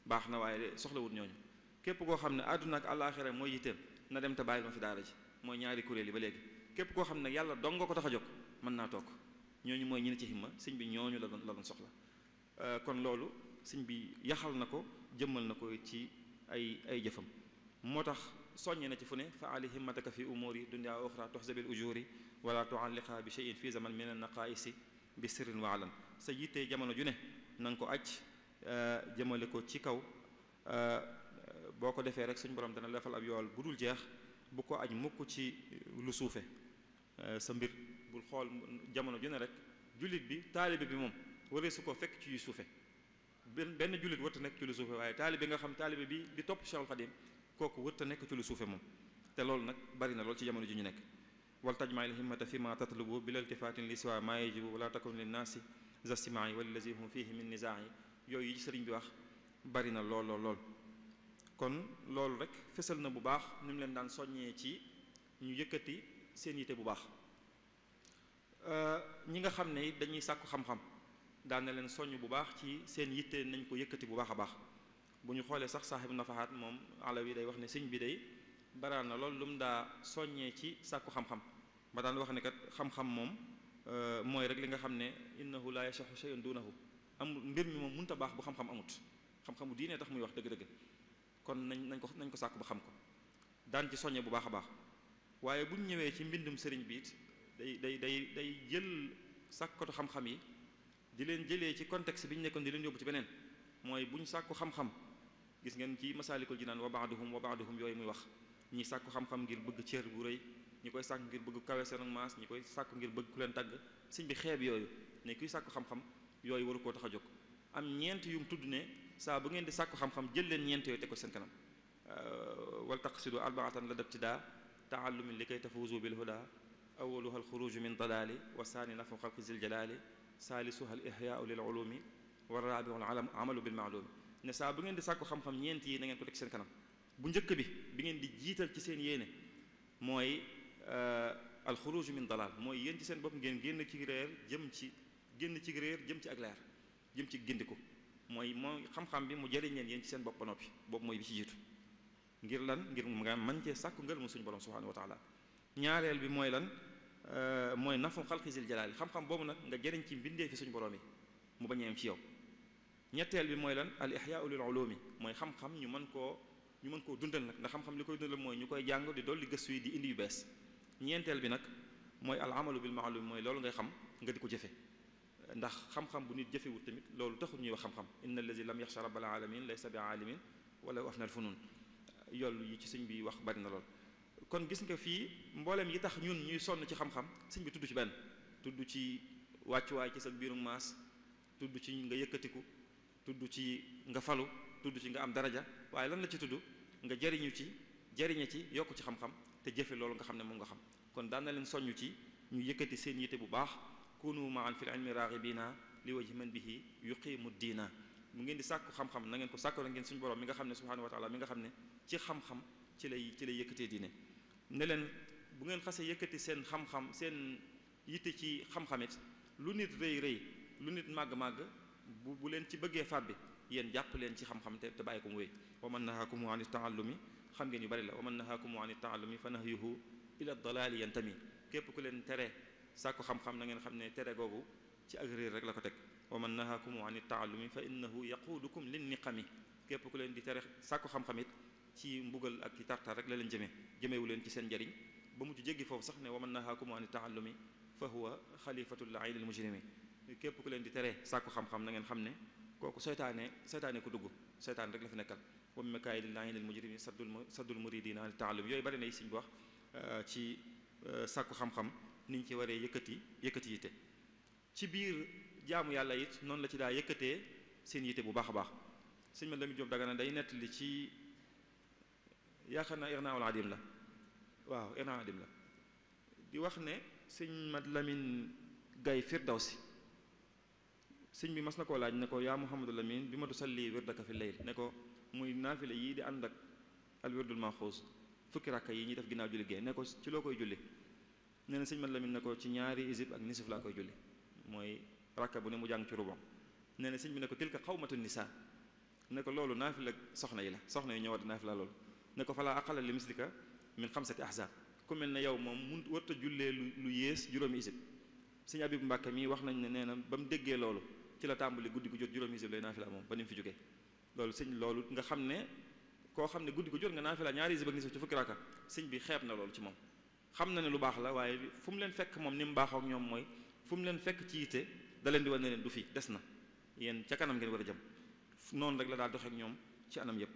baax na waaye soxlawut ñooñu képp koo xam ne àdduna ak àllaaxira mooy yitteem na dem te bàyyil ma fi daara ji mooy ñaari kuréel yi ba léegi képp koo xam ne yàlla dong nga ko tax a jóg mën naa toog ñooñu mooy ñi ne ci himma sëñ bi ñooñu la doon soxla kon loolu sëñ bi yaxal na ko jëmmal na ko ci ay jëfam moo tax soññe na ci fu ne fa ali himmataka fi umuri dunya wa uxra tuxsabil ujuri wala tualliqa bi shay'in fi zaman min an naqaisi bi sirrin wa alan sa yittee jamono ju ne na nga ko aj jëmale ko ci kaw boo ko defee rek suñ borom dana defal ab yool bu dul jeex bu ko aj mukk ci lu suufe sa mbir bul xool jamono ju ne rek jullit bi taalibe bi moom waree su ko fekk ci yu suufe benn jullit wërta nekk ci lu suufe waaye taalibe nga xam taalibe bi di topp Cheikhul Khadim kooku wërta nekk ci lu suufe moom te loolu nag bari na lool ci jamono ji ñu nekk wal tajmail himmata fi ma tatlubu bila iltifatin li siwa ma yajibu wala takun lin naasi zastimaai wallazi hum fihi min nizaai yooyu yi ci sëriñ bi wax bari na lool kon loolu rek fësal na bu baax ni mu leen daan soññee ci ñu yëkkati seen yite bu baax ñi nga xam ne dañuy sàkku xam-xam daan na leen soññ bu baax ci seen yitte nañ ko yëkkati bu baax a baax bu ñu xoolee sax saaxibu nafahaat moom alawi day wax ne sëñ bi day baraan na loolu lu mu daa soññee ci sàkku xam-xam ba daan wax ne kat xam-xam moom mooy rek li nga xam ne innahu la yashahu shay'un dunahu amul mbir mi moom mënut a baax bu xam-xam amut xam-xamu diine tax muy wax dëgg-dëgg kon nañ ko sàkk ba xam ko daan ci soññe bu baax a baax waaye bu ñu ñëwee ci mbindum sëriñ bi it day jël sàkkatu xam-xam yi di leen jëlee ci contexte bi ñu nekkoon di leen yóbbu ci beneen mooy bu ñu sàkku xam-xam gis ngeen ci masaalikul jinaan wa ba'duhum yooyu muy wax ñi sàkku xam-xam ngir bëgg cër bu rëy ñi koy sàkku ngir bëgg kawe seen maas ñi koy sàkku ngir bëgg ku leen tagg sëñ bi xeeb yooyu ne kuy sàkku xam-xam yooyu waru koo tax a jóg am ñeent yu mu tudd ne saa bu ngeen di sàkku xam-xam jël leen ñeent yooyu teg ko seen kanam wal taqsidu arbaatan la dabtidaa taallumin li kay tafuuzu bil huda awaluha al xuruju min dalaali wa saani nafu xalqi zil jalaali saalisuha al ihyaau lil ulumi wa raabiu al amalu bil maalumi ne saa bu ngeen di sàkku xam-xam ñeent yi na ngeen ko teg seen kanam bu njëkk bi ngeen di jiital ci seen yéene mooy alxuruj min dalal mooy yéen ci seen bopp ngeen génn ci réer jëm ci ak leer jëm ci gindiku mooy xam-xam bi mu jëriñ leen yéen ci seen bopp ba noppi boobu mooy bi ci jiitu ngir lan ngir nga mën cee sàkku ngërëmu suñu borom subhanahu wa taala ñaareel bi mooy lan mooy nafu xalqi zil jalaali xam-xam boobu nag nga jëriñ ci mbindee fi suñu borom yi mu bañ a yem ci yow ñetteel bi mooy lan al ihyaau lil ulumi mooy xam-xam ñu mën koo dundal nag ndax xam-xam li koy dundal mooy ñu koy jàng di dolli gëstu yi di indi yu bees ñeenteel bi nag mooy al amalu bil maalum mooy loolu ngay xam nga di ko jëfe ndax xam-xam bu nit jëfewut tamit loolu taxul ñuy wax xam-xam inna allazi lam yaxsha rabbal alamin laysa bi aalimin wala afna al funun yoolu yi ci sëñ bi wax bari na lool kon gis nga fii mbooleem yi tax ñun ñuy sonn ci xam-xam sëñ bi tudd ci benn tudd ci wàccuwaay ci sa biiru maas tudd ci nga yëkkatiku tudd ci nga falu tudd ci nga am daraja waaye lan la ci tudd nga jariñe ci yokk ci xam-xam te jëfe loolu nga xam ne moom nga xam kon daan na leen soññ ci ñu yëkkati seen yite bu baax kunu ma'an fil ilmi raghibina li wajhi man bihi yuqimu diina mu ngeen di sàkku xam-xam na ngeen ko sàkku na ngeen suñu borom mi nga xam ne subhanahu wa taala mi nga xam ne ci xam-xam ci lay yëkkatee diine ne leen bu ngeen xasee yëkkati seen xam-xam seen yitte ci xam-xamit lu nit rëy lu nit màgg-màgg bu leen ci bëggee fàbbi yéen jàpp leen ci xam-xam te bàyyi ko mu wéy wa man nahaakum an taallumi xam ngeen yu bari la wa man nahaakum an taallumi fa nahyuhu ila dalaali yantami képp ku leen tere sàkku xam-xam na ngeen xam ne tere googu ci ak réer rek la ko teg wa man nahaakum an taallumi fa innahu yaquudukum lin niqami képp ku leen di tere sàkku xam-xam it ci mbugal ak ci tartar rek la leen jëmeewu leen ci seen njariñ ba mu ci jéggi foofu sax ne wa man nahaakum an taallumi fa huwa xalifatul laa'inil mujrimi képp ku leen di tere sàkku xam-xam na ngeen xam ne kooku seytaane ku dugg seytaane rek la fi nekkal wa min makaayidil laa'inil mujrimi saddul muridina an taallum yooyu bari na yi siñ bi wax ci sàkku xam-xam niñ ci waree yëkkati yitte ci biir jaamu yàlla it noonu la ci daa yëkkatee seen yitte bu baax a baax sëñ Mat Lamin Jóob Dagana day nettali ci yaakaar naa Irnaa'ul Adim la waaw Irnaa'ul Adim la di wax ne sëñ Mat Lamin Gay Firdawsi sëñ bi mas na koo laaj ne ko yaa Muhammadu Lamin bi ma tusalli wirdaka fi layl ne ko muy naafile yii di ànd ak al wirdul maxuus fukki rakka yi ñuy def ginnaaw julli gee ne ko ci loo koy julli nee na sëñ Mat Lamin ne ko ci ñaari isib ak nisif laa koy julli mooy rakka bu ne mu jàng ci rubon nee na sëñ bi ne ko tilka xawmatu nisa ne ko loolu naafila soxna yi la soxna yi ñoo war di naafila loolu ne ko falaa aqala li mislika min xamsati ahzab ku mel ne yow moom mun warta jullee lu yées juróomi isib sëñ Abib Mbàkke mii wax nañ ne nee na ba mu déggee loolu ci la tàmbali guddi gu jot juróomi isib lay naafila moom ba ni mu fi jógee loolu nga xam ne koo xam ne guddi gu jot nga naafila ñaari isib ak nisif ci fukki rakka sëñ bi xeeb na loolu ci moom xam na ne lu baax la waaye fu mu leen fekk moom ni mu baaxoo ak ñoom mooy fu mu leen fekk ci yitte da leen di wane ne leen du fi des na yéen ca kanam ngeen war a jëm noonu rek la daal doxee ak ñoom ci anam yépp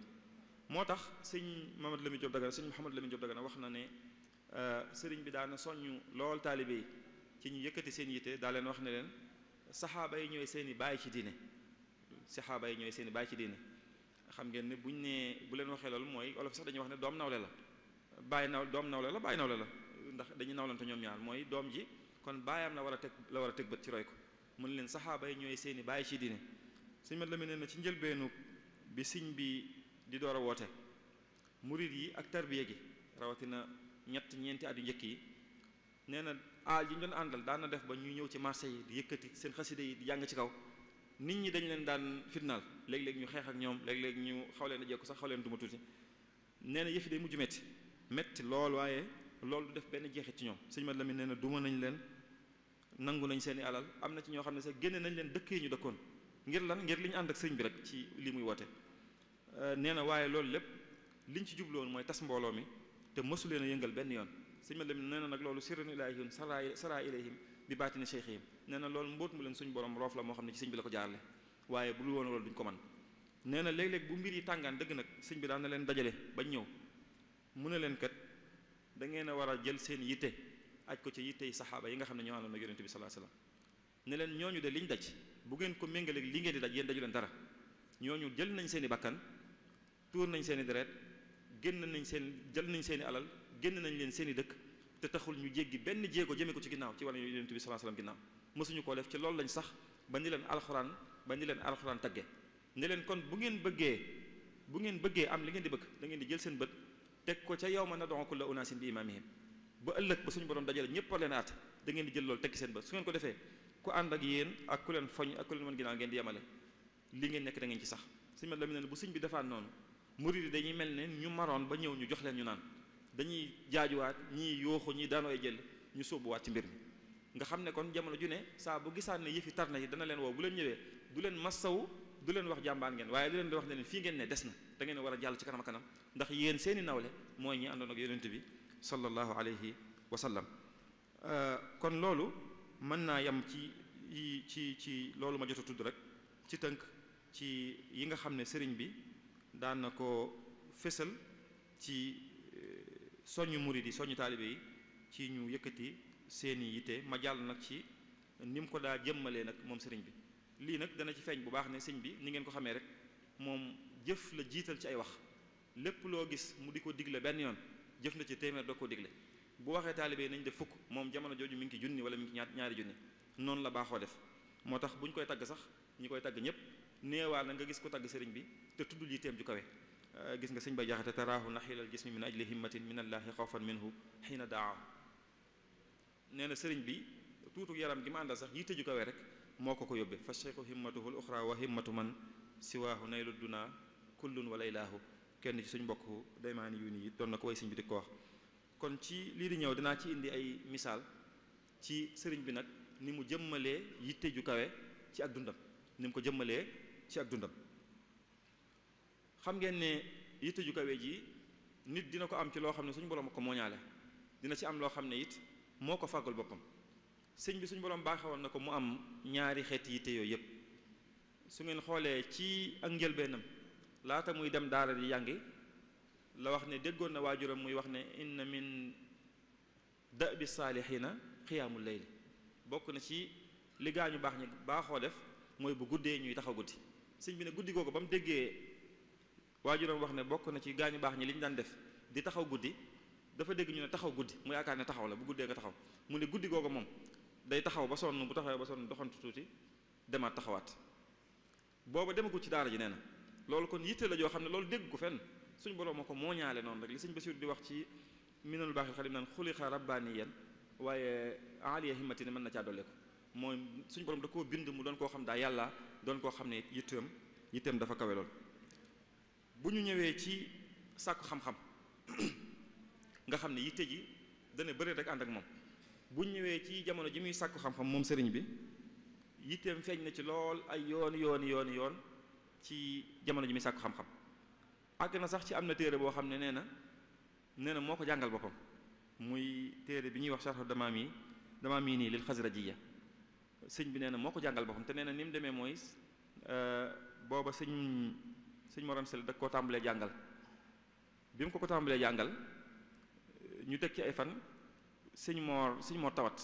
moo tax sëñ Mamadou Lamine Diop Dagana sëñ Mouhamadou Lamine Diop Dagana wax na ne sëriñ bi daana soññu lool taalibe yi ci ñu yëkkati seen yitte daa leen wax ne leen saxaaba yi ñooy seen i bàyyi ci diine saxaaba yi ñooy seen i bàyyi ci diine xam ngeen ne buñ nee bu leen waxee loolu mooy olof sax dañuy wax ne doom nawle la bàyyi nawle la ndax dañuy nawlante ñoom ñaar mooy doom ji kon baayam la war a teg bët ci roy ko mun leen saxaaba yi ñooy seeni bàyyi ci diine sëñ Mat Lamin nee na ci njëlbeenu bi sëñ bi di door a woote murid yi ak tarbiya gi rawatina ñeenti at yu njëkk yi nee na aal ji ñu doon àndal daan na def ba ñu ñëw ci marché yi di yëkkati seen xaside yi di jàng ci kaw nit ñi dañ leen daan fitnaal léeg-léeg ñu xeex ak ñoom léeg-léeg ñu xaw leen a jekku sax xaw leen duma tuuti nee na yëfi day mujj metti lool waaye loolu du def benn jeexit ci ñoom sëñ Mat Lamin nee na duma nañ leen nangu nañ seeni alal am na ci ñoo xam ne sax génne nañ leen dëkk yi ñu dëkkoon ngir li ñu ànd ak sëñ bi rek ci li muy woote nee na waaye loolu lépp liñ ci jubloon mooy tas mbooloo mi te mësu leen a yëngal benn yoon sëñ Mat Lamin nee na nag loolu sirrun ilaahiyun sara ilayhim bi baatini cheikhihim nee na loolu mbóot mu leen suñ borom roof la moo xam ne ci sëñ bi la ko jaarle waaye bu dul woon loolu duñ ko man nee na léeg-léeg bu mbir yi tàngaan dëgg nag sëñ bi daan na leen dajale bañ ñëw mu ne leen kat da ngeen a war a jël seen yitte aj ko ci yittey saxaaba yi nga xam ne ñoo àndoon ak yonente bi sallallahu alayhi wasallam ne leen ñooñu de liñ daj bu ngeen ko méngaleeg li ngeen di daj yéen daju leen dara ñooñu jël nañ seen i bakkan tuur nañ seen i deret jël nañ seen i alal génn nañ leen seen i dëkk te taxul ñu jéggi benn jéego jëmee ko ci ginnaaw ci wàllu yonente bi sallallahu alayhi wasallam ginnaaw mësuñu koo def ci loolu lañ sax ba ni leen alxuraan tagge ne leen kon bu ngeen bëggee bu ngeen bëggee am li ngeen di bëgg da ngeen di jël seen bët teg ko ca yawma nad'u kulla unaasin bi imaamihim ba ëllëg ba suñu borom dajale ñëpp war leen a àtte da ngeen di jël loolu teg ci seen bët su ngeen ko defee ku ànd ak yéen ak ku leen foñ ak ku leen mën ginnaaw ngeen di yemale li ngeen nekk da ngeen ci sax suñu mel la mu ne bu sëñ bi defaan noonu murid yi dañuy mel ne ñu maroon ba ñëw ñu jox leen ñu naan dañuy jaajuwaat ñii yooxu ñii daanoo ay jël ñu sóobuwaat ci mbir mi nga xam ne kon jamono ju ne saa bu gisaan ne yëfi tar na yi dana leen woo bu leen ñëwee du leen massawu du leen wax jàmbaan ngeen waaye du leen di wax ne leen fii ngeen ne des na da ngeen war a jàll ci kanam a kanam ndax yéen seeni nawle mooy ñi àndoon ak yonent bi sallallahu alayhi wa sallam kon loolu mën naa yem ci loolu ma jot a tudd rek ci tënk ci yi nga xam ne sëriñ bi daan na ko fésal ci soññu murid yi soññu taalibe yi ci ñu yëkkati seeni yitte ma jàll nag ci ni mu ko daa jëmmalee nag moom sëriñ bi lii nag dana ci feeñ bu baax ne sëñ bi ni ngeen ko xamee rek moom jëf la jiital ci ay wax lépp loo gis mu di ko digle benn yoon jëf na ci téeméer doo ko digle bu waxee taalibe yi nañ def fukk moom jamono jooju mi ngi ci junni wala mi ngi ci ñaari junni noonu la baaxoo def moo tax bu ñu koy tagg sax ñi koy tagg ñëpp néewaal na nga gis ko tagg sëriñ bi te tuddul yitteem ju kawe gis nga sëñ bay jaxate taraahu naxilal jismi min ajli himmatin min allahi xawfan minhu xiina daa nee na sëriñ bi tuutu yaram gi ma àndal sax yitte ju kawe rek moo ko yóbbee fa cheikhu himmatuhu l uxra wa himmatu man siwaahu naylu duna kullun wa laylaahu kenn ci suñ mbokk daymaani yu nii doon na ko way sëñ bi di ko wax kon ci lii di ñëw dinaa ci indi ay misaal ci sëriñ bi nag ni mu jëmmalee yitte ju kawe ci ak dundam ni mu ko jëmmalee ci ak dundam xam ngeen ne yitte ju kawe ji nit dina ko am ci loo xam ne suñu borom ko mooñaale dina ci am loo xam ne it moo ko fàggul boppam sëñ bi suñu borom baaxewoon na ko mu am ñaari xeeti yitte yooyu yépp su ngeen xoolee ci ak njëlbeenam laata muy dem daara di jàngi la wax ne déggoon na waajuram muy wax ne inna min da'bi saalihiina xiyaamul layli bokk na ci li gaañu baax ñi baaxoo def mooy bu guddee ñuy taxaw guddi sëñ bi ne guddi googu ba mu déggee waajuram wax ne bokk na ci gaañu baax ñi li ñu daan def di taxaw guddi dafa dégg ñu ne taxaw guddi mu yaakaar ne taxaw la bu guddee nga taxaw mu ne guddi googu moom day taxaw ba sonn bu taxawee ba sonn doxantu tuuti demaat taxawaat booba demagul ci daara ji nee na loolu kon yitte la joo xam ne loolu dégg ko fenn suñu borom moo ko mooñaale noonu rek li sëñ Basiru di wax ci minanul baaxil xadim naan xuliqa rabbaaniyan waaye aliya himmati ne mën na caa dolli ko mooy suñu borom da koo bind mu doon koo xam daa yàlla doon koo xam ne yitteem dafa kawe lool bu ñu ñëwee ci sàkku xam-xam nga xam ne yitte ji dana bëri rek ànd ak moom bu ñu ñëwee ci jamono ji muy sàkku xam-xam moom sëriñ bi yitteem feeñ na ci lool ay yoon ci jamono ji muy sàkku xam-xam àgg na sax ci am na téere boo xam ne nee na moo ko jàngal boppam muy téere bi ñuy wax sharh damaami nii lil xasrajiya sëñ bi nee na moo ko jàngal boppam te nee na ni mu demee mooy booba sëñ Mor Anta Sali da koo tàmbalee jàngal bi mu ko tàmbalee jàngal ñu teg ci ay fan sëñ Mor tawat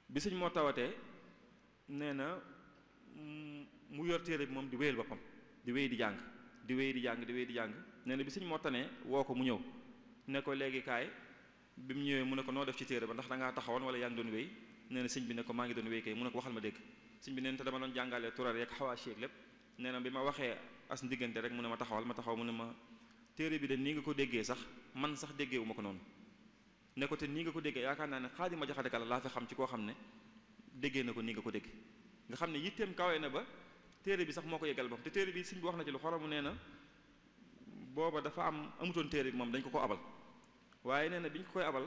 bi sëñ Mor tawatee nee na mu yor téere bi moom di wéyal boppam di wéy di jàng nee na bi sëñ Mor tanee woo ko mu ñëw ne ko léegi kaay bi mu ñëwee mu ne ko noo def ci téere ba ndax da ngaa taxawoon wala yaa ngi doon wéy nee na sëñ bi ne ko maa ngi doon wéy kay mu ne ko waxal ma dégg sëñ bi nee na te dama doon jàngalee turar yeeg xawaasi yeeg lépp nee na bi ma waxee as ndiggante rek mu ne ma taxawal ma taxaw mu ne ma téere bi de nii nga ko déggee sax man sax déggee wu ma ko noonu ne ko te nii nga ko déggee yaakaar naa ne Xaadima Jaxate Kala laa fi xam ci koo xam ne déggee na ko nii nga ko dégg nga xam ne yitteem kawe na ba téere bi sax moo ko yeggal boppam te téere bi sëñ bi wax na ci lu xoromu nee na booba dafa amutoon téere bi moom dañ ko abal waaye nee na bi ñu ko koy abal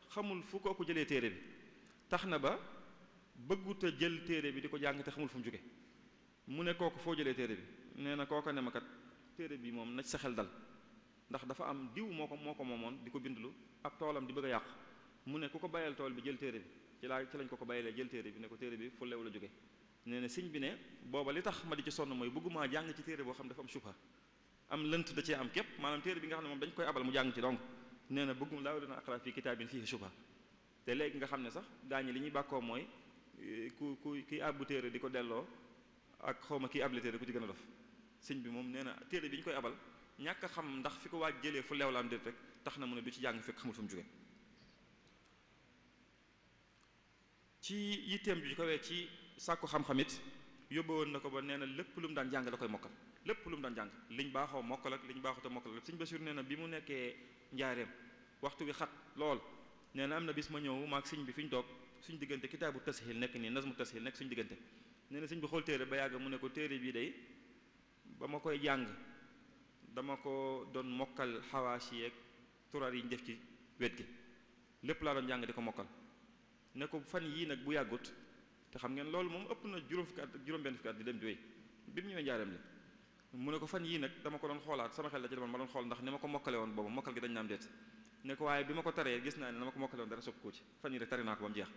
xamul fu kooku jëlee téere bi tax na ba bëggut a jël téere bi di ko jàng te xamul fu mu jóge mu ne kooku foo jëlee téere bi nee na kooka ne ma kat téere bi moom na ci sa xel dal ndax dafa am diw moo ko moomoon di ko bindlu ab toolam di bëgg a yàqu mu ne ku ko bayal tool bi jël téere bi ci lañ ko bayalee jël téere bi ne ko téere bi fu lew la jóge nee na sëñ bi ne booba li tax ma di ci sonn mooy bëggumaa jàng ci téere boo xam dafa am subha am lënt da cee am képp maanaam téere bi nga xam ne moom dañ koy abal mu jàng ci donc nee na bëggum laa dina aqra fii kitaabin fiihi subha te léegi nga xam ne sax gaañi li ñuy bàkkoo mooy kii àbbu téere di ko delloo ak xawma kii able téere ku ci gën a dof sëñ bi moom nee na téere bi ñu koy abal ñàkk a xam ndax fi ko waaj jëlee fu leew la am déet rek tax na mu ne du ci jàng fekk xamul fu mu jóge ci yitteem bi ko wee ci sàkku xam-xamit yóbbu woon na ko ba nee na lépp lu mu daan jàng da koy mokkal lépp lu mu daan jàng liñ baaxoo mokkal ak liñ baaxut a mokkal lépp sëñ Basiru nee na bi mu nekkee njaareem waxtu wi xat lool nee na am na bis ma ñëw maag sëñ bi fi ñu toog suñ diggante kitaabu tashil nekk nii nazmu tashil nekk suñ diggante nee na sëñ bi xool téere ba yàgg mu ne ko téere bii day ba ma koy jàng dama ko doon mokkal xawaasi yeeg turar yi ñu def ci wet gi lépp laa doon jàng di ko mokkal ne ko fan yii nag bu yàggut te xam ngeen loolu moom ëpp na juróom fukki at ak juróom-benn fukki at di dem di wéy bi mu ñëwee njaareem li mu ne ko fan yii nag dama ko doon xoolaat sama xel la ci demoon ma doon xool ndax ni ma ko mokkale woon boobu mokkal gi dañ naam deet ne ko waaye bi ma ko taree gis naa ne na ma ko mokkale woon dara sopp ko ci fan yi rek tari naa ko ba mu jeex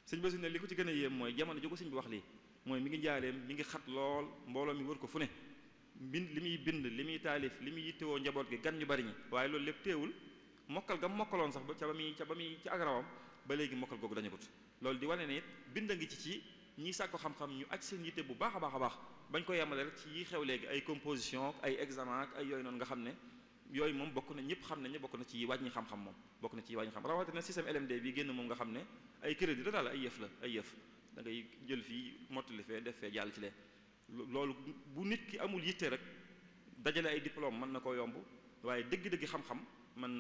sëñ Basiru ne li ko ci gën a yéem mooy jamono ju ko sëñ bi wax lii mooy mi ngi njaareem mi ngi xat lool mbooloo mi wër ko fu ne bind li muy bind li muy taalif li muy yittewoo njaboot gi gan ñu bari ñi waaye loolu lépp teewul mokkal gam mokkaloon sax ba ca ba muy ci agrawam ba léegi mokkal googu dañu gut loolu di wane ne it bind a ngi ci ñi sàkko xam-xam ñu aj seen yitte bu baax a baax a baax bañ ko yemale rek ci yi xew léegi ay composition ak ay examen ak ay yooyu noonu nga xam ne yooyu moom bokk na ñëpp xam nañ ne bokk na ci wàññi xam-xam moom bokk na ci wàññi xam rawatina système LMD bi génn moom nga xam ne ay crédit la daal ay yëf la ay yëf da ngay jël fii mottali fee def fee jàll ci lee loolu bu nit ki amul yitte rek dajale ay diplôme mën na koo yomb waaye dëgg-dëgg xam-xam mën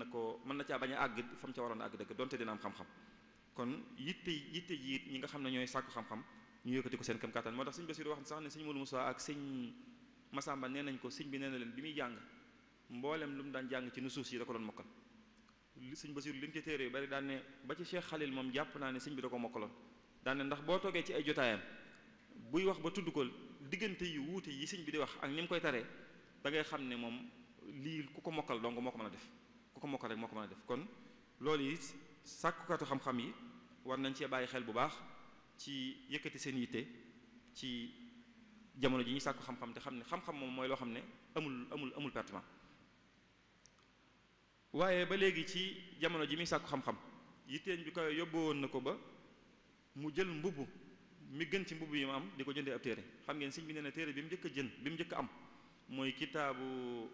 na caa bañ a àgg fa mu ca waroon a àgg dëgg donte dina am xam-xam kon yitte ji ñi nga xam ne ñooy sàkku xam-xam ñu yëkkati ko seen kam kàttan moo tax sëñ Basiru wax sax ne sëñ Modou Moussa ak sëñ Massamba nee nañ ko sëñ bi nee na leen bi muy jàng mboolem lu mu daan jàng ci nusuus yi da ko doon mokkal sëñ Basiru li mu ci téere yu bari daan ne ba ci Cheikh Khalil moom jàpp naa ne sëñ bi da ko mokkaloon daan ne ndax boo toogee ci ay jotaayam buy wax ba tudd ko diggante yu wuute yi sëñ bi di wax ak ni mu koy taree da ngay xam ne moom lii ku ko mokkal dong moo ko mën a def ku ko mokkal rek moo ko mën a def kon loolu it sàkkukatu xam-xam yi war nañ cee bàyyi xel bu baax ci yëkkati seen yitte ci jamono ji ñuy sàkku xam-xam te xam ne xam-xam moom mooy loo xam ne amul pertement waaye ba léegi ci jamono ji muy sàkku xam-xam yitteeñ bi koy yóbbu woon na ko ba mu jël mbubb mi gën ci mbubb yi mu am di ko jëndee ab téere xam ngeen sëñ bi nee na téere bi mu njëkk a jën bi mu njëkk a am mooy kitaabu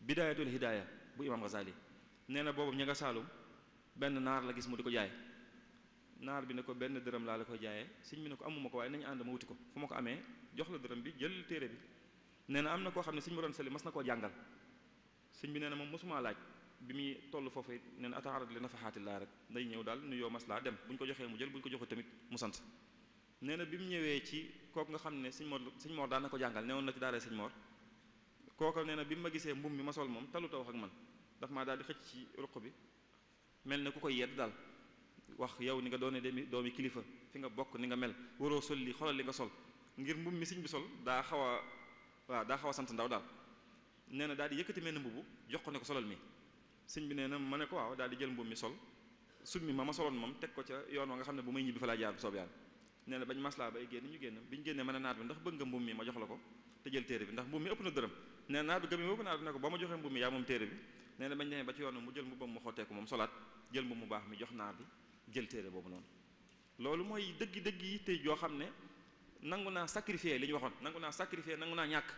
bidaayatul hidaaya bu imam Ghazali nee na boobu ña nga saalum benn naar la gis mu di ko jaay naar bi ne ko benn dërëm laa la koy jaayee sëñ bi ne ko amuma ko waaye nañu ànd ma wuti ko fu ma ko amee jox la dërëm bi jël téere bi nee na am na koo xam ne sëñ Mor Anta Sali mas na koo jàngal sëñ bi nee na moom mosumaa laaj bi muy toll foofu it nee na ataarad li nafaxaatillah rek day ñëw daal nuyoo maslaa dem bu ñu ko joxee mu jël bu ñu ko joxee tamit mu sant nee na bi mu ñëwee ci kooku nga xam ne sëñ Mor daan na ko jàngal newoon na ci daara sëñ Mor kooku nee na bi mu ma gisee mbum mi ma sol moom taluta wax ak man daf maa daal di xëcc ci ruq bi mel ne ku koy yedd daal wax yow ni nga doone doomi kilifa fi nga bokk ni nga mel waroo sol li xoolal li nga sol ngir mbum mi sëñ bi sol daa xaw a sant ndaw daal nee na daal di yëkkati mel ne mbubu jox ko ne ko solal mi sëñ bi nee na ma ne ko waaw daal di jël mbum mi sol summi ma soloon moom teg ko ca yoon wa nga xam ne bu may ñibbi fa laa jaar bu soob yàlla nee na bañ maslaa bay génn ñu génn bi ñu génnee mën a naat bi ndax bëgg nga mbum mi ma jox la ko te jël téere bi ndax mbum mi ëpp na dërëm nee na naat bi gëm yi ëpp naat bi ne ko ba ma joxee mbum mi yaa moom téere bi nee na bañ demee ba ci yoon mu jël mbubam mu xotteeku moom solaat jël mbum mu baax mi jox naar bi jël téere boobu noonu loolu mooy dëgg yitte joo xam ne nangu naa sacrifier li ñu waxoon nangu naa sacrifier nangu naa ñàkk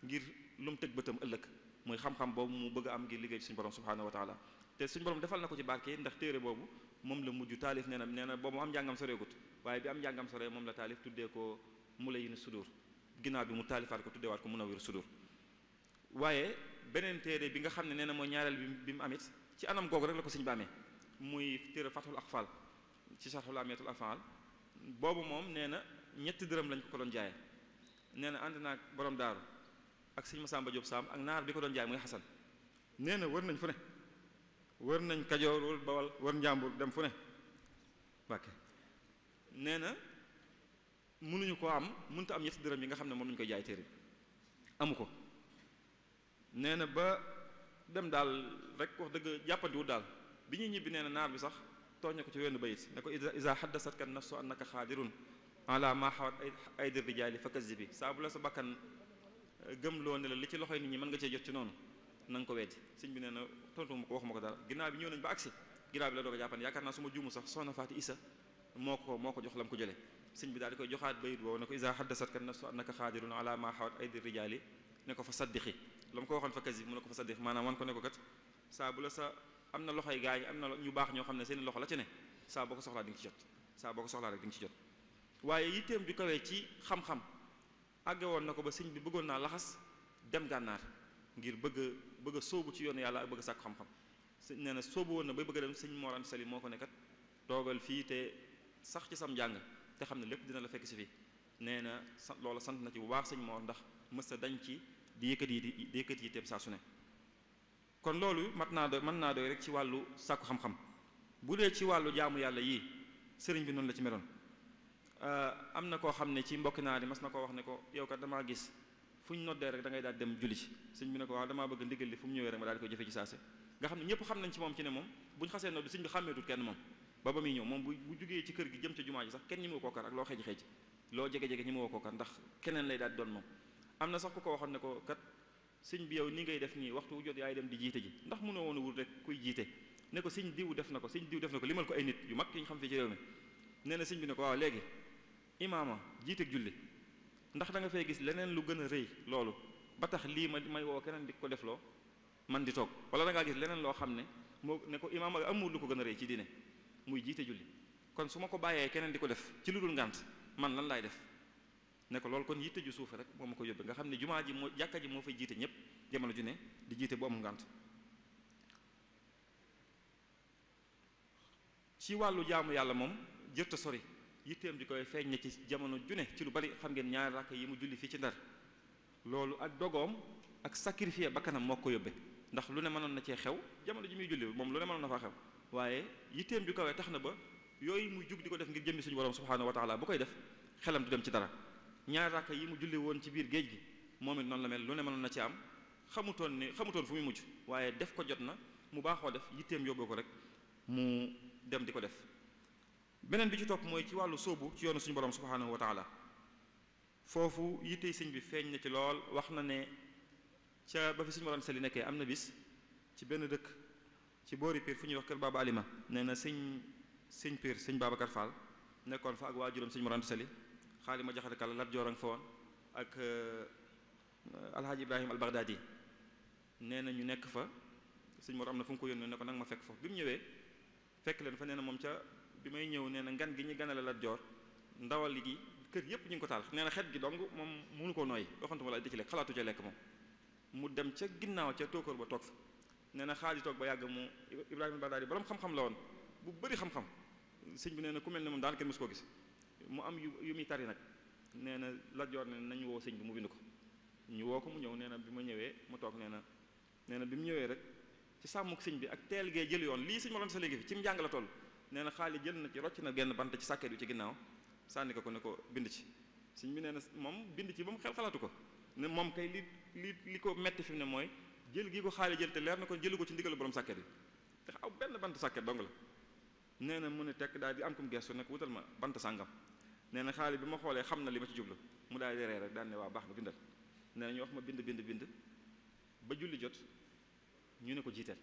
ngir lu mu tëg bëtam ëllëg mooy xam-xam boobu mu bëgg a am ngir liggéey ci suñu borom subhanahu wa taala te suñu borom defal na ko ci barke ndax téere boobu moom la mujj taalif nee na boobu am njàngam soreegut waaye bi am njàngam sore moom la taalif tuddee ko Mulayyinu Sudur ginnaaw bi mu taalifaat ko tuddeewaat ko Munawwirus Sudur waaye beneen téere bi nga xam ne nee na mooy ñaareel bi mu amit ci anam googu rek la ko sëñ ba amee muy téere Fathul Aqfal ci Sharhul Amiyatul Af'al boobu moom nee na ñetti dërëm lañ ko doon jaayee nee na ànd naag borom daaru ak sëñ Masamba Diop Sam ak naar bi ko doon jaay muy Xasan nee na wër nañ fu ne wër nañ Kajoor wër Bawal wër Njàmbur dem fu ne wàkke nee na mënuñu koo am mënut am ñetti dërëm yi nga xam ne moom lañu koy jaay téere bi amu ko nee na ba dem daal rek wax dëgg jàppandiwul daal bi ñuy ñibbi nee na naar bi sax tooñ na ko ci wenn bayit ne ko isa xaddasatka nafsu annaka xaadirun ala ma xawat aydi rijaali fa kazibi saa bu la sa bakkan gëm loo ne la li ci loxoy nit ñi mën nga cee jot ci noonu na nga ko weddi sëñ bi nee na tontu ma ko waxuma ko dara ginnaaw bi ñëw nañ ba agsi ginnaaw bi la doog a jàppandi yaakaar naa su ma juumu sax soxna Faati Isa moo ko jox la mu ko jëlee sëñ bi daal di koy joxaat bayit boobu ne ko isa xaddasatka nafsu annaka xaadirun ala ma xawat aydi rijaali ne ko fa saddixi la mu ko waxoon fa kazibi mu ne ko fa saddixi maanaam wan ko ne ko kat saa bu la sa am na loxoy gaa yi am na ñu baax ñoo xam ne seen loxo la ci ne saa boo ko soxlaa di nga ci jot saa boo ko soxlaa rek di nga ci jot waaye yitteem ju kawee ci xam-xam àgge woon na ko ba sëñ bi bëggoon naa laxas dem gànnaar ngir bëgg a sóobu ci yoonu yàlla ak bëgg a sàkku xam-xam sëñ nee na sóobu woon na bay bëgg a dem sëñ Mor Anta Sali moo ko nekkat toogal fii te sax ci sam njàng te xam ne lépp dina la fekk si fii nee na loola sant na ci bu baax sëñ Mor ndax mës a dañ ci di yëkkat yi teem saa su ne kon loolu mën naa doy rek ci wàllu sàkku xam-xam bu dee ci wàllu jaamu yàlla yii sëriñ bi noonu la ci meloon am na koo xam ne ci mbokki naa di mas na koo wax ne ko yow kat damaa gis fu ñu noddee rek da ngay daal dem julli ci sëñ bi ne ko waaw damaa bëgg ndigal li fu mu ñëwee rek ma daal di ko jëfe ci saase nga xam ne ñëpp xam nañ ci moom ci ne moom bu ñu xasee noddu sëñ bi xàmmeetul kenn moom ba muy ñëw moom bu jugee ci kër gi jëm ca jumaa ji sax kenn ñi mu ko kar ak loo xeej loo jege-jege ñi mu ko kar ndax keneen lay daal di doon moom am na sax ku ko waxoon ne ko kat sëñ bi yow ni ngay def nii waxtu wu jot yaay dem di jiite ji ndax mënoo woon a wut rek kuy jiite ne ko sëñ diw def na ko limal ko ay nit yu mag yu ñu xam fii ci réew mi nee na sëñ bi ne ko waaw léegi imaama jiiteeg julli ndax da nga fay gis leneen lu gën a rëy loolu ba tax lii may woo keneen di ko defloo man di toog wala da ngaa gis leneen loo xam ne moo ne ko imaama amul lu ko gën a rëy ci diine muy jiite julli kon su ma ko bàyyee keneen di ko def ci lu dul ngànt man lan laay def ne ko loolu kon yitte ju suufe rek moo ma ko yóbbe nga xam ne jumaa ji moo jàkka ji moo fay jiite ñëpp jamono ju ne di jiite bu amul ngànt ci wàllu jaamu yàlla moom jërta sori yitteem di koy feeñ ne ci jamono ju ne ci lu bari xam ngeen ñaari rakk yi mu julli fii ci Ndar loolu ak dogoom ak sacrifice bakkanam moo ko yóbbe ndax lu ne mënoon na cee xew jamono ji muy julli moom lu ne mënoon na faa xew waaye yitteem ju kawee tax na ba yooyu muy jug di ko def ngir jëmmi suñu borom subhanahu wa taala bu koy def xelam du dem ci dara ñaari rakk yi mu julli woon ci biir géej gi moom it noonu la mel lu ne mënoon na ci am xamutoon fu muy mujj waaye def ko jot na mu baaxoo def yitteem yóbboo ko rek mu dem di ko def beneen bi ci topp mooy ci wàllu sóobu ci yoonu suñu borom subhanahu wa taala foofu yittey sëñ bi feeñ na ci lool wax na ne ca ba fi suñu borom seli nekkee am na bis ci benn dëkk ci boori Pire fu ñuy wax kër Baba Alima nee na sëñ Pire sëñ Babacar Fall nekkoon fa ak waajuram sëñ Mor Anta Sali xaali ma jaxate kàlla Lat Joor a nga fa woon ak alhaaji Ibrahim al Baghdadi nee na ñu nekk fa sëñ Mor am na fu mu ko yónnee ne ko nag ma fekk foofu bi mu ñëwee fekk leen fa nee na moom ca bi may ñëw nee na ngan gi ñu ganale Lat Joor ndawal gi kër yépp ñu ngi ko taal nee na xet gi dong moom mënu ko nooy waxantuma la di ci lekk xalaatu ca lekk moom mu dem ca ginnaaw ca tóokóor ba toog fa nee na xaali toog ba yàgg mu Ibrahima Baghdadi borom xam-xam la woon bu bëri xam-xam sëñ bi nee na ku mel ne moom daan kenn mës koo gis mu am yu muy tari nag nee na Lat Joor ne nañu woo sëñ bi mu bind ko ñu woo ko mu ñëw nee na bi ma ñëwee mu toog nee na bi mu ñëwee rek ci sàmmuk sëñ bi ak teel gee jël yoon lii sëñ ma loon sa léegi fi ci mu njàng la toll nee na xaali jël na ci rocc na genn bant ci sàkket bi ci ginnaaw sànni ko ne ko bind ci sëñ bi nee na moom bind ci ba mu xel xalaatu ko ne moom kay li ko metti fi mu ne mooy jël gi ko xaali jël te leer na ko jëlu ko ci ndigalu borom sàkket bi te aw benn bant sàkket dong la nee na mu ne tekk daal di am kum gestu nekk wutal ma bant sàngam nee na xaali bi ma xoolee xam na li ma ci jublu mu daal di ree rek daan ne waa baax na bindal nee na ñu wax ma bind ba julli jot ñu ne ko jiiteel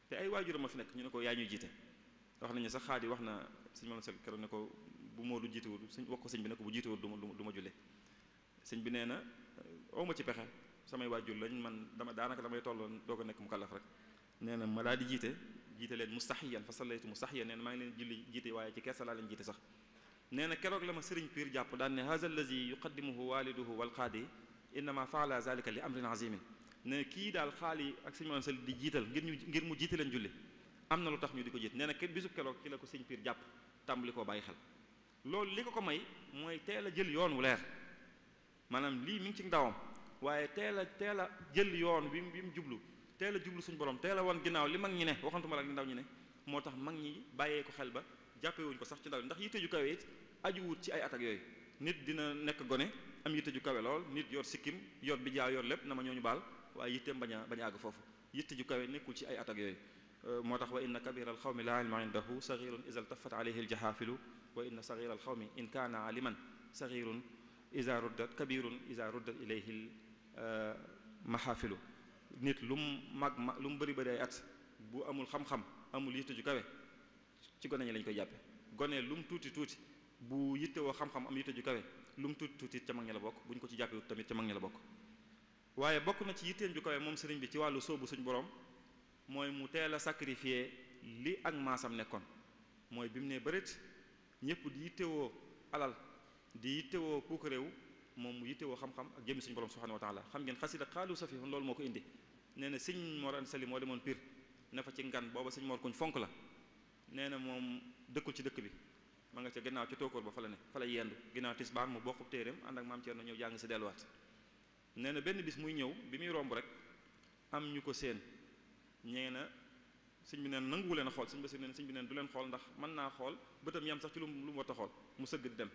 te ay waajur ma fi nekk ñu ne ko yaa ñuy jiite wax nañu sax xaadi wax na sëñ ma sel keroog ne ko bu moo du jiitewul sëñ wax ko sëñ bi ne ko bu jiitewul du ma julle sëñ bi nee na awma ci pexe samay waajur lañ man daanaka damay tolloon doog a nekk mu kallaf rek nee na ma daal di jiite leen mustahiyan fa sallaytu mustahiyan nee na maa ngi leen julli jiite waaye ci kersa laa leen jiite sax nee na keroog la ma sëriñ Piir jàpp daan ne haza allazi yuqaddimuhu waliduhu wal qaadi innama faala zalika li amrin azimin ne kii daal xaali ak sëñ Mor Sali di jiital ngir mu jiite leen julli am na lu tax ñu di ko jiit nee na kenn bisub keroog ci la ko sëñ Piir jàpp tàmbali koo bàyyi xel loolu li ko may mooy teel a jël yoon wu leer maanaam lii mi ngi ci ndawam waaye teel a jël yoon wi mu jublu teel a jublu suñu borom teel a woon ginnaaw li mag ñi ne waxantuma la ak ndaw ñi ne moo tax mag ñi bàyyee ko xel ba jàppewuñ ko sax ci ndaw ndax yitte ju kawe it ajuwut ci ay at ak yooyu nit dina nekk gone am yitte ju kawe lool nit yor sikkim yor bi jaa yor lépp na ma ñooñu baal waaye yitteem bañ a àgg foofu yitte ju kawe nekkul ci ay at ak yooyu moo tax wa inna kabira al xawmi la ilma indahu saxirun isa ltafat alayhi aljahaafilu wa inna saxira al xawmi in kaana aliman saxirun isa ruddat kabirun isa ruddat ilayhi mahaafilu nit lu mu bëri ay at bu amul xam-xam amul yitte ju kawe ci gone ñi lañ koy jàppe gone lu mu tuuti bu yittewoo xam-xam am yitte ju kawe lu mu tuuti ca mag ña la bokk bu ñu ko ci jàppewut tamit ca mag ña la bokk waaye bokk na ci yitteem ju kawe moom sëriñ bi ci wàllu sóobu suñ borom mooy mu teel a sacrifier li ak maasam nekkoon mooy bi mu ne bërit ñëpp di yittewoo alal di yittewoo puuk réew moom mu yittewoo xam-xam ak jëmmi suñu borom subhanahu wa taala. xam ngeen xasida xaalu safihun loolu moo ko indi. nee na sëñ Mor Anta Sali moo demoon Pire ne fa ci ngan booba sëñ Mor kuñ fonk la. nee na moom dëkkul ci dëkk bi ma nga ca gannaaw ca tóokóor ba fa la ne fa la yendu ginnaaw tisbaar mu bokkub téeréem ànd ak maam Thierno ñëw jàng si delluwaat. nee na benn bis muy ñëw bi muy romb rek am ñu ko seen ñee na sëñ bi neen nanguwu leen a xool sëñ Basiru neen sëñ bi neen du leen xool ndax mën naa xool bëtam yam sax ci lu mu war a xool mu sëgg di dem.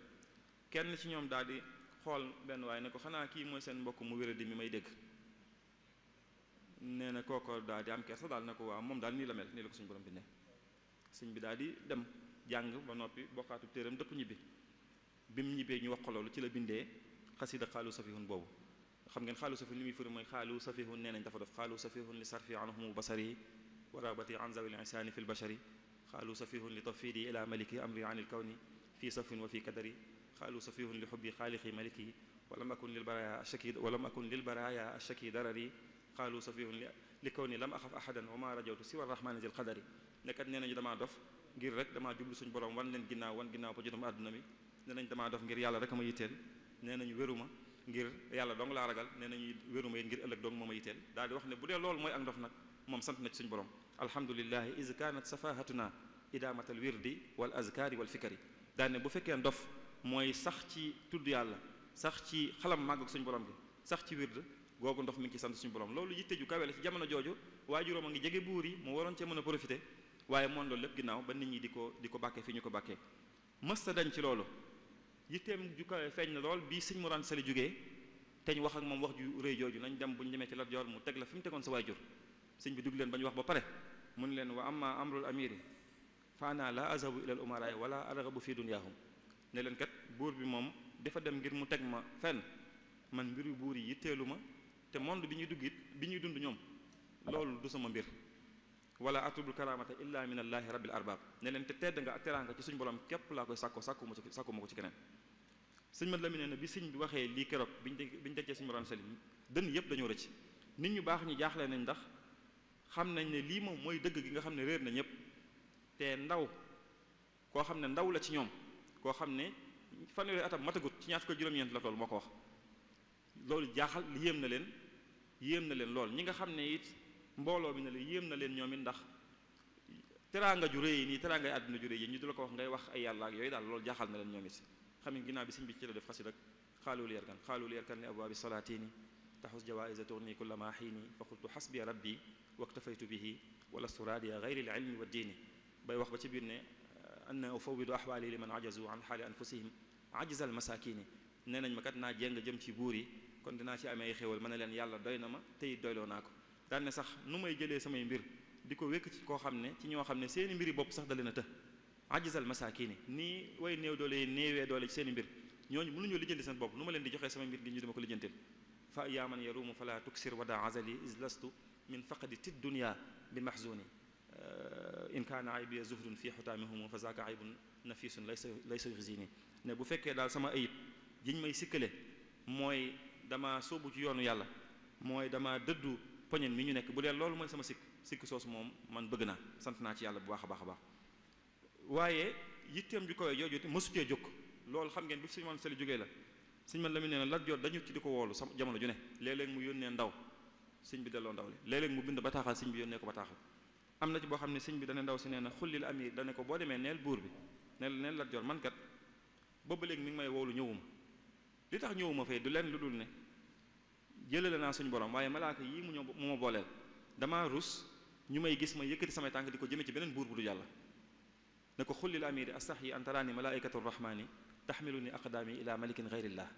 kenn ci ñoom daal di xool benn waaye ne ko xanaa kii mooy seen mbokk mu wéradi mi may dégg. nee na kooko daal di am kersa daal ne ko waaw moom daal nii la mel nii la ko suñu borom bi ne. sëñ bi daal di dem jàng ba noppi bokkaatu téeram dëpp ñibbi bi mu ñibbee ñu wax ko loolu ci la bindee xasida xaalu safihun boobu. xam ngeen xaalu safihun li muy firi mooy xaalu safihun nee nañ dafa def xaalu safihun li sarfi anhumu basari wa rabati an zawil insani fi lbashari xaalu safihun li tafidi ila maliki amri an il kawni fi safin wa fi kadari xaalu safihun li xubbi xaaliqi maliki walam akun lil baraya ashaki darari xaalu safihun li kawni lam axaf ahadan wa ma rajawtu siwa rahmani zil qadari nekkat nee nañu damaa dof ngir rek damaa jublu suñu borom wan leen ginnaaw ba jotum àdduna mi nee nañ damaa dof ngir yàlla rek ma yitteel nee nañu wéruma ngir yàlla dong laa ragal nee nañu wéruma yit ngir ëllëg dong moo ma yitteel daal di wax ne bu dee loolu mooy ak ndof nag moom sant na ci suñu borom alhamdulillahi iz kanat safahatuna idamatal wirdi wal azkari wal fikari daal ne bu fekkee ndof mooy sax ci tudd yàlla sax ci xalam màgg ak suñu borom gi sax ci wird googu ndox mi ngi ci sant suñu borom loolu yitte ju kawe la ci jamono jooju waajuróom a ngi jege buur yi mu waroon cee mën a profité waaye moom loolu lépp ginnaaw ba nit ñi di ko bàkkee fi ñu ko bàkkee mësta dañ ci loolu yitteem ju kawe feeñ na lool bii sëñ Mor Anta Sali jógee te ñu wax ak moom wax ju rëy jooju nañ dem bu ñu demee ci Lat Joor mu teg la fi mu tegoon sa waajur sëñ bi dugg leen ba ñu wax ba pare mu ne leen wa amma amrul amiri fa ana la azabu ila al umaraay wala arghabu fi dunyaahum ne leen kat buur bi moom dafa dem ngir mu teg ma fenn man mbiru buur yi yitteelu ma te monde bi ñuy dugg it bi ñuy dund ñoom loolu du sama mbir wala atubul karamata illa min allahi rabbil arbab ne leen te tedd nga ak teraanga ci suñu borom képp laa koy sàkku ma ko ci keneen. sëñ Mat Lamin nee na bi sëñ bi waxee lii keroog biñu dencee sëñ Mor Anta Sali dënn yëpp dañoo rëcc nit ñu baax ñi jaaxle nañ ndax xam nañ ne lii moom mooy dëgg gi nga xam ne réer na ñëpp te ndaw koo xam ne ndaw la ci ñoom koo xam ne fanweeri atam matagut ci ñaar fukk juróom-ñeent la tool moo ko wax loolu jaaxal yéem na leen lool ñi nga xam ne it mbooloo bi ne la yéem na leen ñoom it ndax teraanga ju rëy nii teraangay àdduna ju rëy yi ñu du la ko wax ngay wax ay yàlla ak yooyu daal loolu jaaxal na leen ñoom it xam nga ginnaaw bi sëñ bi ci la def xasid ak xaalul yarkan li abwaabi salaatini taxus jawaïsa tourni kulla ma xiini fa qultu xasbi rabbi waktafaytu bihi walastu raadiya gayri al ilmi wa diini bay wax ba ci biir ne anna ufawidu ahwaali liman ajazu an xaali anfusihim ajzal masakini nee nañ ma kat naa jéng jëm ci buur yi kon dinaa ci amee ay xéwal ma ne leen yàlla doy na ma tey doyloo naa ko daan ne sax nu may jëlee samay mbir di ko wékk ci koo xam ne ci ñoo xam ne seeni mbiri bopp sax da leen a të ajzal masakini nii way néew doole yi néewee doole ci seeni mbir ñooñu mënuñoo lijjanti seen bopp nu ma leen di joxee samay mbir ngir ñu dama ko lijjantil fa yaa man yarumu fala tuksir wada azali is lastu min faqadi ti dunya bi mahzuni in kaana aybi zuhdun fi xutaamihum fa zaaka aybun nafisun laysa yuxzini ne bu fekkee daal sama ayib jiñ may sikkale mooy dama sóobu ci yoonu yàlla mooy dama dëddu poñen mi ñu nekk bu dee loolu mooy sama sikk soosu moom man bëgg naa sant naa ci yàlla bu baax a baax a baax waaye yitteem ju koy jooju mësu cee jóg loolu xam ngeen bi Sëñ Mor Anta Sali jógee la Sëñ Mat Lamin nee na Lat Joor dañu ci di ko woolu sama jamono ju ne léeg-léeg mu yónnee ndaw sëñ bi delloo ndaw li léeg-léeg mu bind bataaxal sëñ bi yónnee ko bataaxal am na ci boo xam ne sëñ bi dana ndaw si nee na xullil amir dane ko boo demee neel buur bi neel Lat Joor man kat booba léegi mi ngi may woolu ñëwuma li tax ñëwuma fay du leen lu dul ne jëlale naa suñu borom waaye malaaka yii mu ma booleel damaa rus ñu may gis ma yëkkati samay tànk di ko jëme ci beneen buur bu du yàlla ne ko xullil amiri astaxyi an taraani malaikatu rahmani taxmiluni aqdaami ila malikin gayrillah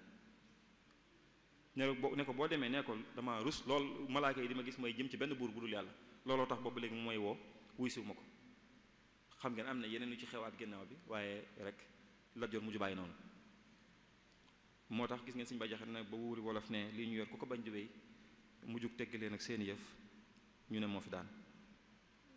ne ko boo demee ne ko dama rus lool malaaka yi di ma gis may jëm ci benn buur bu dul yàlla looloo tax boobu léegi mu mooy woo wuy siwu ma ko xam ngeen am na yeneen yu ci xewaat ginnaaw bi waaye rek Lat Joor mujju bàyyi noonu moo tax gis ngeen Sëñ Bay Jaxate nag ba wuuri wolof ne lii ñu yor ku ko bañ di wéy mujjug tegg leen ak seen yëf ñu ne moo fi daan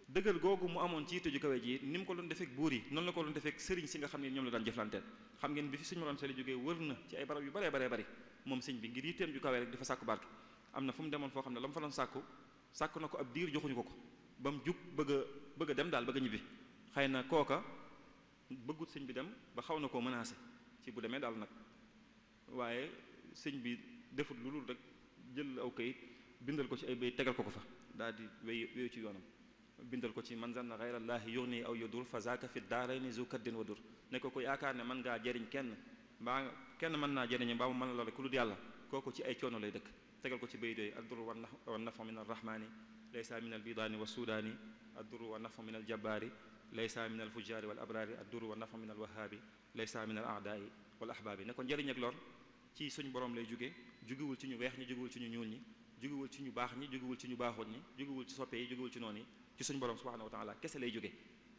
dëggal googu mu amoon ci yitte ju kawe ji ni mu ko doon defeek buur yi noonu la ko doon defeek sëriñ si nga xam ne ñoom la daan jëflanteel xam ngeen bi fi Sëñ Mor Anta Sali jógee wër na ci ay barab yu baree bari moom sëñ bi ngir yitteem ju kawe rek dafa sàkku barke am na fu mu demoon foo xam ne la mu fa doon sàkku na ko ab diir joxuñu ko ba mu jug bëgg a dem daal bëgg a ñibbi xëy na kooka bëggut sëñ bi dem ba xaw na koo menacé ci bu demee daal nag waaye sëñ bi defut lu dul rek jël aw kayit bindal ko ci ay bay tegal ko fa daal di wéyu ci yoonam bindal ko ci man zanna ghayrallahi yughni aw yadur fa zaaka fi daarayni zu kaddin wa dur ne ko yaakaar ne mën ngaa jëriñ kenn mbaa kenn mën naa jëriñe mbaa mu mën la ku dul yàlla kooku ci ay coono lay dëkk tegal ko ci bay doy ad-durru wan nafu min ar-rahmani laysa min al-bidaani wa sudaani ad-durru wan nafu min al-jabbaari laysa min al-fujjaari wal abraari ad-durru wan nafu min al-wahhaabi laysa min al-a'daa'i wal ahbaabi ne ko njëriñ ak lor ci suñ borom lay jugewul ci ñu weex ñi jugewul ci ñu ñuul ñi jugewul ci ñu baax ñi jugewul ci ñu baaxoon ñi jugewul ci soppe yi jugewul ci noonu yi ci suñ borom subhanahu wa ta'ala kese lay jóge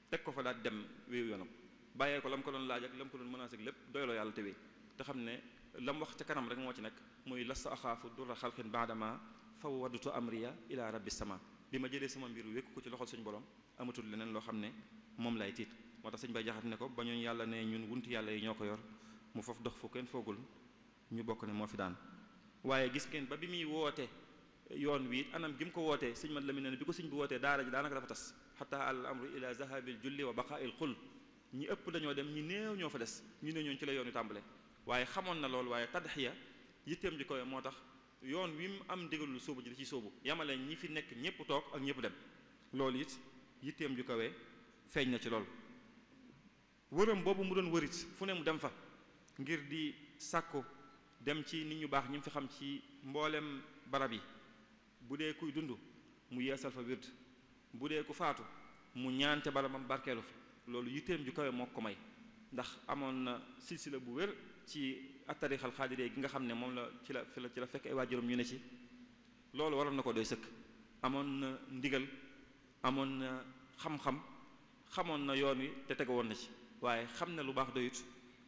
teg ko fa daal dem wéewu yoonam bàyyee ko la mu ko doon laaj ak la mu ko doon menacé ak lépp doyloo yàlla te wéy te xam ne la mu wax ca kanam rek moo ci nekk muy lasta axaafu durra xalqin baadama fawwadtu amriya ila rabbi sama bi ma jëlee sama mbir wékk ko ci loxol suñu borom amatul leneen loo xam ne moom lay tiit moo tax sëñ bay jaxat ne ko ba ñooñu yàlla ne ñun wunti yàlla yi ñoo ko yor mu foofu dox fu kenn foogul ñu bokk ne moo fi daan waaye gis ngeen ba bi muy woote yoon wi anam gi mu ko wootee sëñ mat la mi ne bi ko sëñ bi wootee daara ji daanaka dafa tas xataa al amru ila zahabil julli wa baqaa'il xul ñi ëpp dañoo dem ñi néew ñoo fa des ñu ne ñooñu ci la yoon wi tàmbale waaye xamoon na loolu waaye tadxiya yitteem ji koy moo tax yoon wi mu am ndigalul sóobu ji da ci sóobu yamale ñi fi nekk ñëpp toog ak ñëpp dem loolu it yitteem ji kawee feeñ na ci loolu wëram boobu mu doon wërit fu ne mu dem fa ngir di sàkku dem ci nit ñu baax ñi mu fi xam ci mboolem barab yi bu dee kuy dund mu yeesal fa wird bu dee ku faatu mu ñaan ca barabam barkeelu fa loolu yitteem ju kawe moo ko may ndax amoon na silsila bu wér ci at-tariixal xaadiriyya gi nga xam ne moom la ci la fekk ay waajuram ñu ne ci loolu waroon na ko doy sëkk amoon na ndigal amoon na xam-xam xamoon na yoon wi te tege woon na ci waaye xam ne lu baax doyut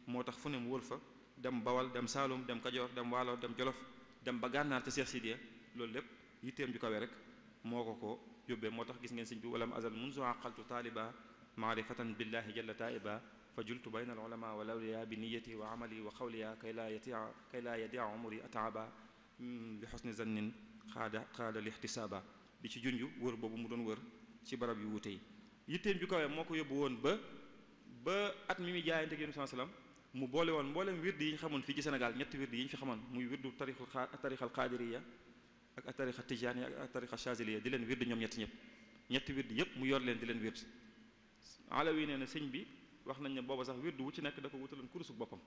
moo tax fu ne mu wër fa dem Bawal dem Saalum dem Kajoor dem Waalo dem Jolof dem ba Gànnaar te Seex Sidiya loolu lépp yitteem ju kawe rek moo ko yóbbee moo tax gis ngeen sëñ bi walam azal munzu aqaltu taaliba maarifatan billahi jalla taiba fa jultu bayna al ulama wal awliya bi niyati wa amali wa xawliya kay laa yadia umri ataaba bi xusni zannin xaada lixtisaaba di ci junj wër boobu mu doon wër ci barab yu wuute yi yitteem ju kawe moo ko yóbbu woon ba at mi muy jaayante ak Yonent bi sallam mu boole woon mboolem wirdi yi ñu xamoon fii ci Sénégal ñetti wirdi yi ñu fi xamoon muy wirdu tariixal qaadiriya ak tarixa tijaaniya ak tarixa chaziliya di leen wirdi ñoom ñetti wirdi yépp mu yor leen di leen wirdi alawi nee na sëñ bi wax nañ ne booba sax wirdu wu ci nekk da ko wutaloon kurusu boppam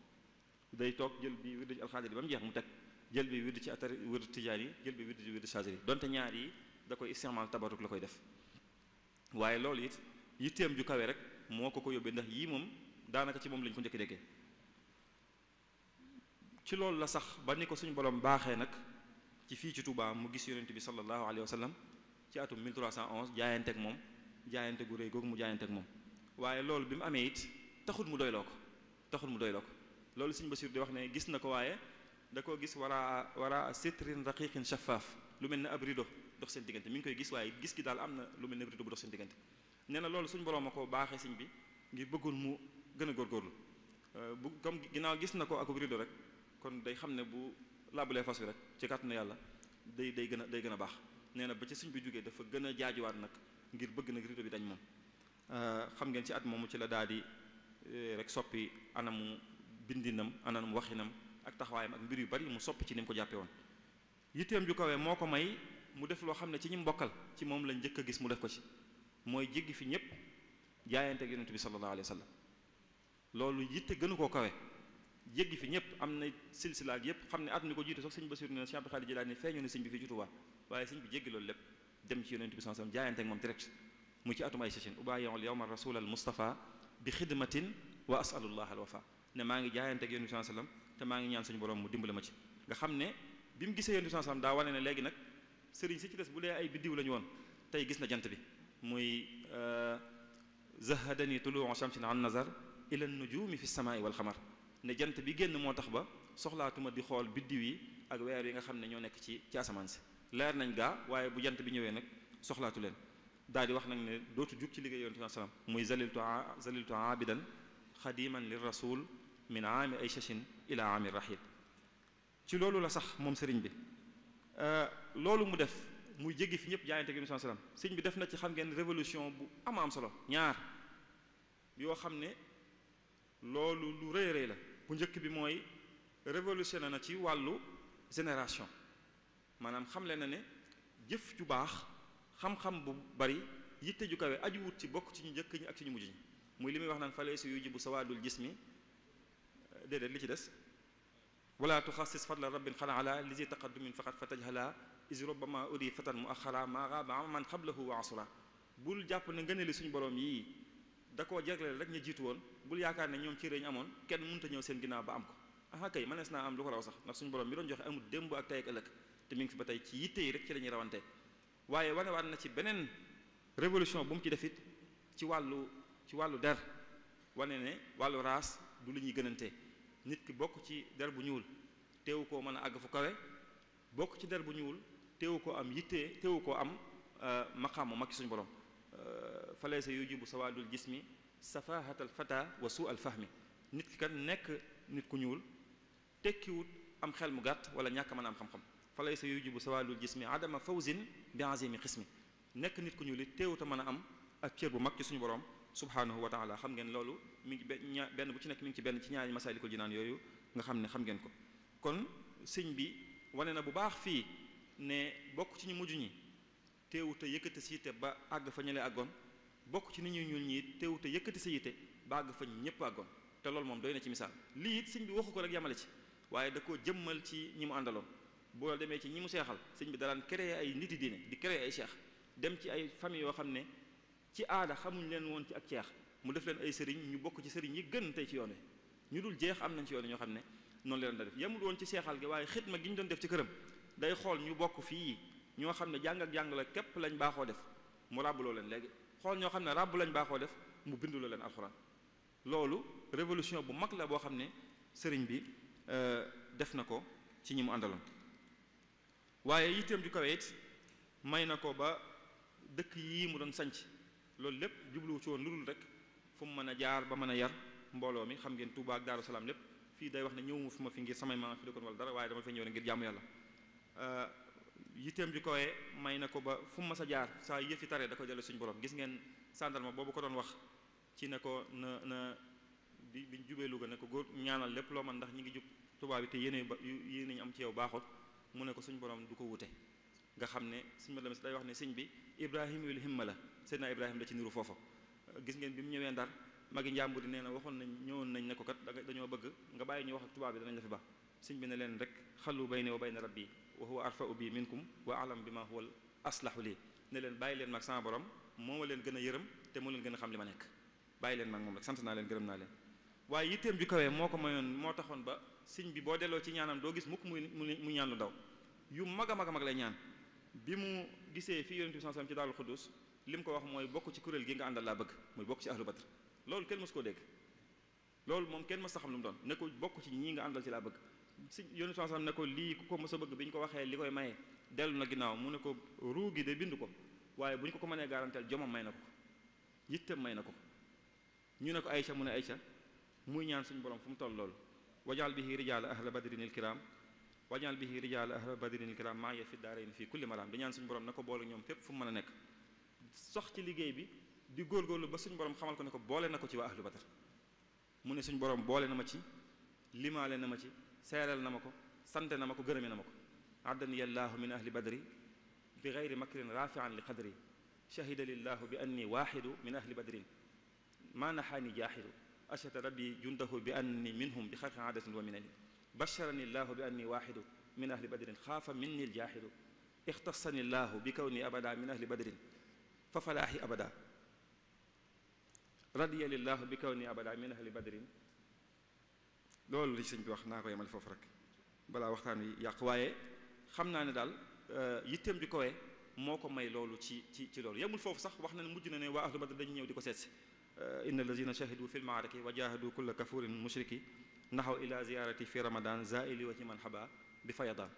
day toog jël bi wirdi ci alxaadiri ba mu jeex mu teg jël bi wirdi ci wirdi tijaan yi jël bi wirdi ci wirdi chazili donte ñaar yi da koy istimaal tabaruk la koy def waaye loolu it yitteem ju kawe rek moo ko yóbbee ndax yii moom daanaka ci moom lañ ko njëkk déggee ci loolu la sax ba ni ko suñu borom baaxee nag ci fii ci Touba mu gis yonent bi sallallahu alayhi wa sallam ci atum 1311 jaayante ak moom jaayante gu rëy googu mu jaayante ak moom waaye loolu bi mu amee it taxul mu doyloo ko loolu Sëñ Basiir di wax ne gis na ko waaye da koo gis wara sitrin raqiqin shaffaaf lu mel ne ab rido dox seen diggante mi ngi koy gis waaye gis gi daal am na lu mel ne ab rido bu dox seen diggante nee na loolu suñu borom a ko baaxee sëñ bi ngir bëggoon mu gën a góorgóorlu bu comme ginnaaw gis na ko ak ab rido rek kon day xam ne bu laabulee fas wi rek ci kàttanu yàlla day gën a baax nee na ba ci suñ bi jógee dafa gën a jaajuwaat nag ngir bëgg nag rido bi dañ moom xam ngeen ci at moomu ci la daal di rek soppi anamu bindinam anamu waxinam ak taxawaayam ak mbir yu bari mu soppi ci ni mu ko jàppee woon yitteem ju kawee moo ko may mu def loo xam ne ci ñi mbokkal ci moom lañ njëkk a gis mu def ko ci mooy jéggi fi ñëpp jaayante ak yonent bi sallallahu alayhi wa sallam loolu yitte gënu koo kawe jéggi fi ñëpp am na silsilaak yëpp xam ne at mi ko jiitu sax sëñ Basiru ne Cheikh Abdou Khadir Jilaani feeñu ne sëñ bi fi ci Tuubaa waaye sëñ bi jéggi loolu lépp dem ci yonent bi sallallahu alayhi wa sallam jaayante ak moom direct mu ci atum ay sachin ubayi'ul yawma rasul al mustafa bi xidmatin wa asalullah al wafa ne maa ngi jaayante ak yonent bi sallallahu alayhi wa sallam te maa ngi ñaan suñu borom mu dimbale ma ci nga xam ne bi mu gisee yonent bi sallallahu alayhi wa sallam daa wane ne léegi nag sëriñ si ci des bu dee ay biddiw la ñu woon tey gis na jant bi muy zahadani tuluu shamsin an nazar ila nujumi fi samai wal xamar ne jant bi génn moo tax ba soxlaatuma di xool biddiw yi ak weer yi nga xam ne ñoo nekk ci asamaan si leer nañ gaa waaye bu jant bi ñëwee nag soxlaatu leen daal di wax nag ne dootu jug ci liggéey yonent bi sallam muy zaliltu aabidan xadiman lir rasul min aami ay shashin ila aami rahil ci loolu la sax moom sëriñ bi loolu mu def muy jéggi fi ñëpp jaayante ak yonent bi sallam sëriñ bi def na ci xam ngeen révolution bu am solo ñaar yoo xam ne loolu lu rëy rëy la bu njëkk bi mooy révolutionné na ci wàllu génération maanaam xamle na ne jëf ju baax xam-xam bu bari yitte ju kawe aju wut ci bokk ci ñu njëkk ñi ak ci ñu mujj ñi muy li muy wax naan falaysa yujibu sawaadul jismi déedéet li ci des wala tuxassis fadla rabbin xala ala lisi taqaddumin faqat fa tajhala is rubbama udi fatan mu axara maa gaaba man xablahu wa asura bul jàpp ne ngëneeli suñu borom yii da koo jagleel rek ñu jiitu woon bul yaakaar ne ñoom ci réeñ amoon kenn mënut a ñëw seen ginnaaw ba am ko aha kay mënees naa am lu ko raw sax ndax suñu borom mi doon joxe amul démb ak tey ak ëllëg te mi ngi fi ba tey ci yitte yi rek ci la ñuy rawante waaye wanewaat na ci beneen révolution bu mu ci defit ci wàllu der wane ne wàllu race du lu ñuy gënante nit ki bokk ci der bu ñuul teewu koo mën a àgg fu kawe bokk ci der bu ñuul teewu koo am yitte teewu koo am maqaam mu mag ci suñu borom falaysa yujibu sawaadul jismi safahatal fata wa suu al fahmi nit ki kat nekk nit ku ñuul tekkiwut am xel mu gàtt wala ñàkk mën a am xam-xam falaysa yujibu sawaadul jismi adama fawzin bi azimi xismi nekk nit ku ñuul it teewut a mën a am ak cër bu mag ci suñu borom subhanahu wa taala xam ngeen loolu mi ngi benn bu ci nekk mi ngi ci benn ci ñaari masaalikul jinaan yooyu nga xam ne xam ngeen ko kon sëñ bi wane na bu baax fii ne bokk ci ñu mujj ñi teewut a yëkkati sa yitte ba àgg fa ñële àggoon bokk ci nit ñu ñuul ñi teewut a yëkkati sa yitte ba àgg fa ñëpp àggoon te loolu moom doy na ci misaal lii it sëñ bi waxu ko rek yamale ci waaye da koo jëmmal ci ñi mu àndaloon boo demee ci ñi mu seexal sëñ bi daraan créer ay niti diine di créer ay cheikh dem ci ay famille yoo xam ne ci aada xamuñ leen woon ci ak ceex mu def leen ay sëriñ ñu bokk ci sëriñ yi gën tey ci yoon wi ñu dul jeex am nañ ci yoon ñoo xam ne noonu leen da def yemul woon ci seexal gi waaye xidma gi ñu doon def ci këram day xool ñu bokk fii ñoo xam ne jàng ak jàng la képp lañ baaxoo def mu ràbbuloo leen léegi xool ñoo xam ne ràbb lañ baaxoo def mu binduloo leen alxuraan loolu révolution bu mag la boo xam ne sëriñ bi def na ko ci ñi mu àndaloon waaye yitteem ju kawe it may na ko ba dëkk yii mu doon sanc loolu lépp jubluwu ci woon lu dul rek fu mu mën a jaar ba mën a yar mbooloo mi xam ngeen Tuubaa ak Daaru Salaam lépp fii day wax ne ñëwuma fi ma fi ngir samay maam fi dëkkoon wala dara waaye dama fay ñëw rek ngir jaamu yàlla yitteem ju kawee may na ko ba fu mu mas a jaar saa yëfi tare da koy dellu suñu borom gis ngeen sàndarma boobu ko doon wax ci ne ko na biñ jubee Louga ne ko góor ñaanal lépp loo man ndax ñi ngi jub Tuubaa bi te yéene ñu am ci yow baaxut mu ne ko suñu borom du ko wute nga xam ne suñu ma day wax ne sëñ bi Ibrahima yul himma la Seydina Ibrahima da ci niru foofa gis ngeen bi mu ñëwee Ndar magi njàmbur di nee na waxoon nañ ñëwoon nañ ne ko kat dañoo bëgg nga bàyyi ñu wax ak tubaab bi danañ la fi ba sëñ bi ne leen rek xallu bayni wa bayna rabbi wa huwa arfa'u bi minkum wa alam bi ma huwa al aslahu lii ne leen bàyyi leen mag sama borom moo ma leen gën a yërëm te moo leen gën a xam li ma nekk bàyyi leen mag moom rek sant naa leen gërëm naa leen waaye yitteem ju kawee moo ko mayoon moo taxoon ba sëñ bi boo delloo ci ñaanam doo gis mukk mu ñaan lu daw yu mag a mag a mag lay ñaan bi mu gisee fii yonent bi sallallahu alayhi wasallam ci Daarul Xuddus li mu ko wax mooy bokk ci kuréel gi nga àndal laa bëgg mooy bokk ci ahlu badr loolu kenn mës koo dégg loolu moom kenn mës sa xam lu mu doon ne ko bokk ci ñii nga àndal ci laa bëgg si yonent bi sallallahu alayhi wasallam ne ko lii ku ko mës a bëgg bi ñu ko waxee li koy maye dellu na ginnaaw mu ne ko ruu gi de bind ko waaye bu ñu ko mënee garanteel jomam may na ko yittam may na ko ñu ne ko Aysa mu ne Aysa muy ñaan suñu borom fu mu toll loolu wajal bihi rijaala ahla badrinil kiram wajal bihi rijaala ahla badrinil kiram maa ya fi daarayni fii kulli maram di ñaan suñu borom na ko boole ñoom fépp fu mu mën a nekk sox ci liggéey bi di góorgóorlu ba suñu borom xamal ko ne ko boole na ko ci waa ahlu badr mu ne suñu borom boole na ma ci limaale na ma ci seereel na ma ko sante na ma ko gërëme na ma ko addani allahu min ahli badri bi gayri makrin rafian li qadri shahida lillahu bi anni waaxidu min ahli badrin ma naxaani jaaxidu ashhadu rabbi jundahu bi anni minhum bi xarqi aadatin wa minani basharani llahu bi anni waaxidu min ahli badrin xaafa minni aljaaxidu ixtasani llahu bi kawni abada min ahli badrin fa falaaxi abada radiya lillahu bi kawni abada min ahli badrin loolu li sëñ bi wax naa ko yemal foofu rek balaa waxtaan wi yàq waaye xam naa ne daal yitteem di kowee moo ko may loolu ci loolu yemul foofu sax wax na ne mujj na ne waa ahlu badr dañu ñëw di ko seetsi inna allazina shahidu fi lmaaraki wa jahadu kulla kafurin mushriki naxaw ila ziyarati fi ramadan zaili wa ci man xaba bi fayadan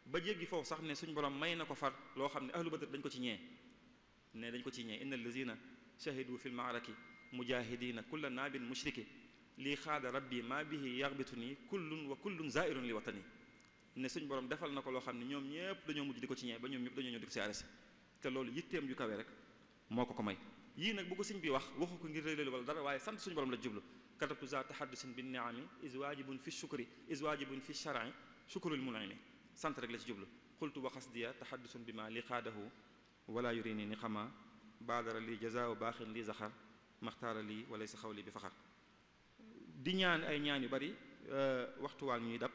ba jéggi foofu sax ne suñ borom may na ko far loo xam ne ahlu badr dañ ko ci ñee ne dañ ko ci ñee inna allazina shahidu fi lmaaraki mujahidina kulla naabin mushriki lii xaada rabbi maa bihi yaxbitu nii kullun wa kullun zairun li watani ne suñ borom defal na ko loo xam ne ñoom ñëpp dañoo mujj di ko ci ñee ba ñoom ñëpp dañoo ñëw di ko siyaare si te loolu yitteem ju kawe rek moo ko may yii nag bu ko sëñ bi wax waxu ko ngir réyléelu wala dara waaye sant suñu borom la jublu katabtu za tahaddusin bin niami is waajibun fi shukri is waajibun fi shar'i shukrul mun'imi sant rek la ci jublu xultu wa xasdiya tahaddusun bi ma li xaadahu wala yurini ni xama baadara li jazaau baaxin li zaxar maxtaara lii wala sa xawli bi faxar di ñaan ay ñaan yu bari waxtu waa ñuy dab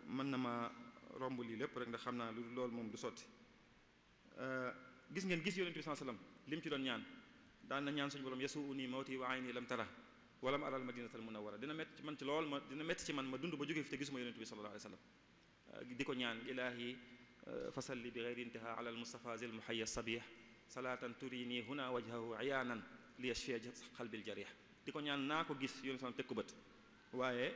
mën na ma romb lii lépp rek ndax xam naa lu loolu moom du sotti gis ngeen gis yonent bi sallallahu alayhi wasallam lim ci doon ñaan daan na ñaan suñu borom yasuuni mawti wa ayni lam tara walam aral madinatal munawwara dina métti ci man ci lool ma dina métti ci man ma dund ba jógee fi te gisuma yonent bi sallallahu alayhi wasallam di ko ñaan ilaahi fasalli bi ghayri intihaa ala al mustafa zil muhayya sabih salaatan turini huna wajhahu iyaanan li yashfiya qalbil jarih di ko ñaan naa ko gis yonent sallam teg ko bët waaye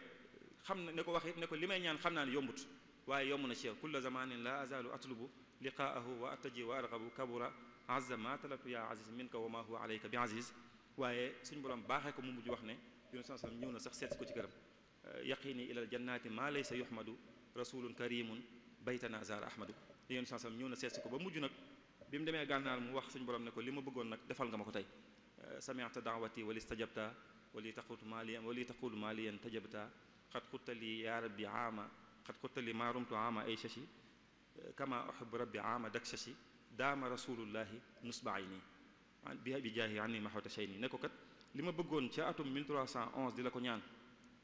xam na ne ko wax it ne ko li may ñaan xam naa ne yombut waaye yomb na ci yow kulla zamanin la azalu atlubu liqaahu wa attaji wa arghabu kabura azza ma talabtu ya aziz minka wa ma huwa alayka bi aziz waaye suñu borom baaxee ko mu mujj wax ne yonent sallam ñëw na sax seet si ko ci këram yaqini ilal jannati ma laysa yuhmadu rasulun karimun baytana zar ahmadu yonent sallam ñëw na seet si ko ba mujj nag bi mu demee gànnaar mu wax suñu borom ne ko li ma bëggoon nag defal nga ma ko tey sami'ta da'wati wali stajabta wali taqulu maliyan tajabta xat xuttali ya rabbi aama xat xuttali ma rumtu aama ay shashi kama uhibbu rabbi aama dak shashi daama rasulullahi nusba ayni bi jaahi anni mahawta shayni ne ko kat li ma bëggoon ci atum 1311 di la ko ñaan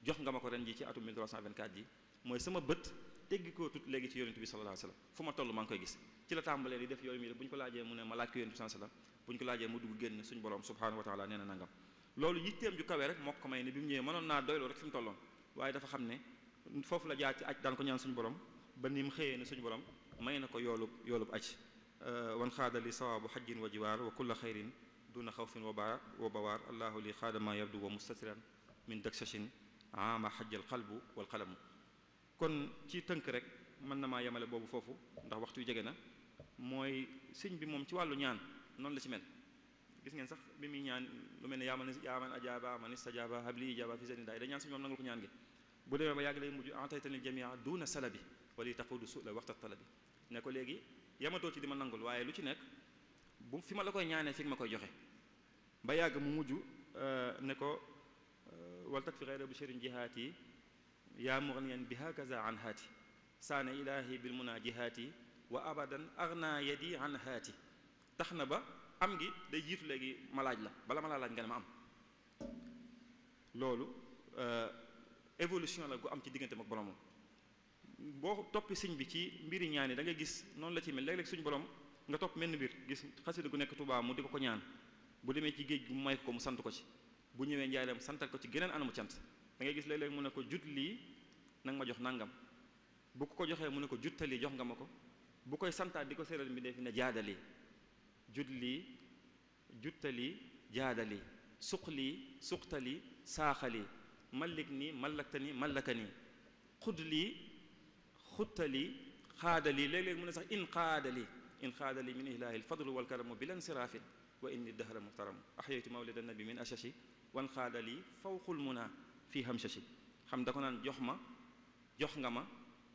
jox nga ma ko ren ji ci atum 1324 ji mooy sama bët teggi koo tut léegi ci yonent bi sallallahu alayhi wasallam fu ma toll maa ngi koy gis ci la tàmbalee di def yooyu mi def bu ñu ko laajee mu ne ma laaj ko yonent bi sallallahu alayhi wasallam bu ñu ko laajee mu dugg génn suñu borom subhanahu wa taala nee na nangam loolu yitteem ju kawee rek moo ko may ne bi mu ñëwee mënoon naa doyloo rek fi mu tolloon waaye dafa xam ne foofu la jaar ci aj daan ko ñaan suñu borom ba ni mu xëyee ne suñu borom may na ko yoolub aj wan xaadali sawaabu xajjin wa jiwaar wa kulla xayrin duna xawfin wa bawaar allahu li xaadama yabdu wa mustatiran min daksashin ama xajjal qalbu wal qalamu kon ci tënk rek mën na maa yemale boobu foofu ndax waxtu yu jege na mooy sëñ bi moom ci wàllu ñaan noonu la ci mel gis ngeen sax bi muy ñaan lu mel ne yaaman ajaaba man istajaaba habli ijaaba fi seni daay da ñaan suñu moom nangul ko ñaan gi bu demee ba yàgg lay mujj ataytanil jamia duna salabi wali taqudu su'la waxta talabi ne ko léegi yamatoo ci di ma nangul waaye lu ci nekk bu fi ma la koy ñaanee fi ma koy joxe ba yàgg mu mujj ne ko wal tak fi xayra bu sherin jihaati yaa mughniyan bi hakaza an haati saana ilahi bil munajihaati wa abadan aghna yadi an haati tax na ba am gi day jiitu léegi ma laaj la bala ma laa laaj nga ne ma am loolu évolution la gu am ci diggante ak boromam boo toppi sëñ bi ci mbiri ñaan yi da ngay gis noonu la ci mel léeg-léeg suñu borom nga topp menn mbir gis xasida gu nekk Tuubaa mu di ko ñaan bu demee ci géej gu may ko mu sant ko ci bu ñëwee njaareem santal ko ci geneen anamu cant da ngay gis léeg-léeg mu ne ko jut lii nanga ma jox nangam bu ko joxee mu ne ko juttali jox nga ma ko bu koy santaat di ko séeral mi dee fi ne jaadali jut lii juttali jaadali suqlii suqtali saaxali mallik nii mallaktani mallakani xudd lii xuttali xaadali léeg-léeg mu ne sax in xaadali min ilahi alfadlu walkaramu bilan sirafin wa inni dahra muhtaramu ahyaytu mawlida nabi min ashashi wan xaadali fawqul muna fii hamshashi xam da ko naan jox nga ma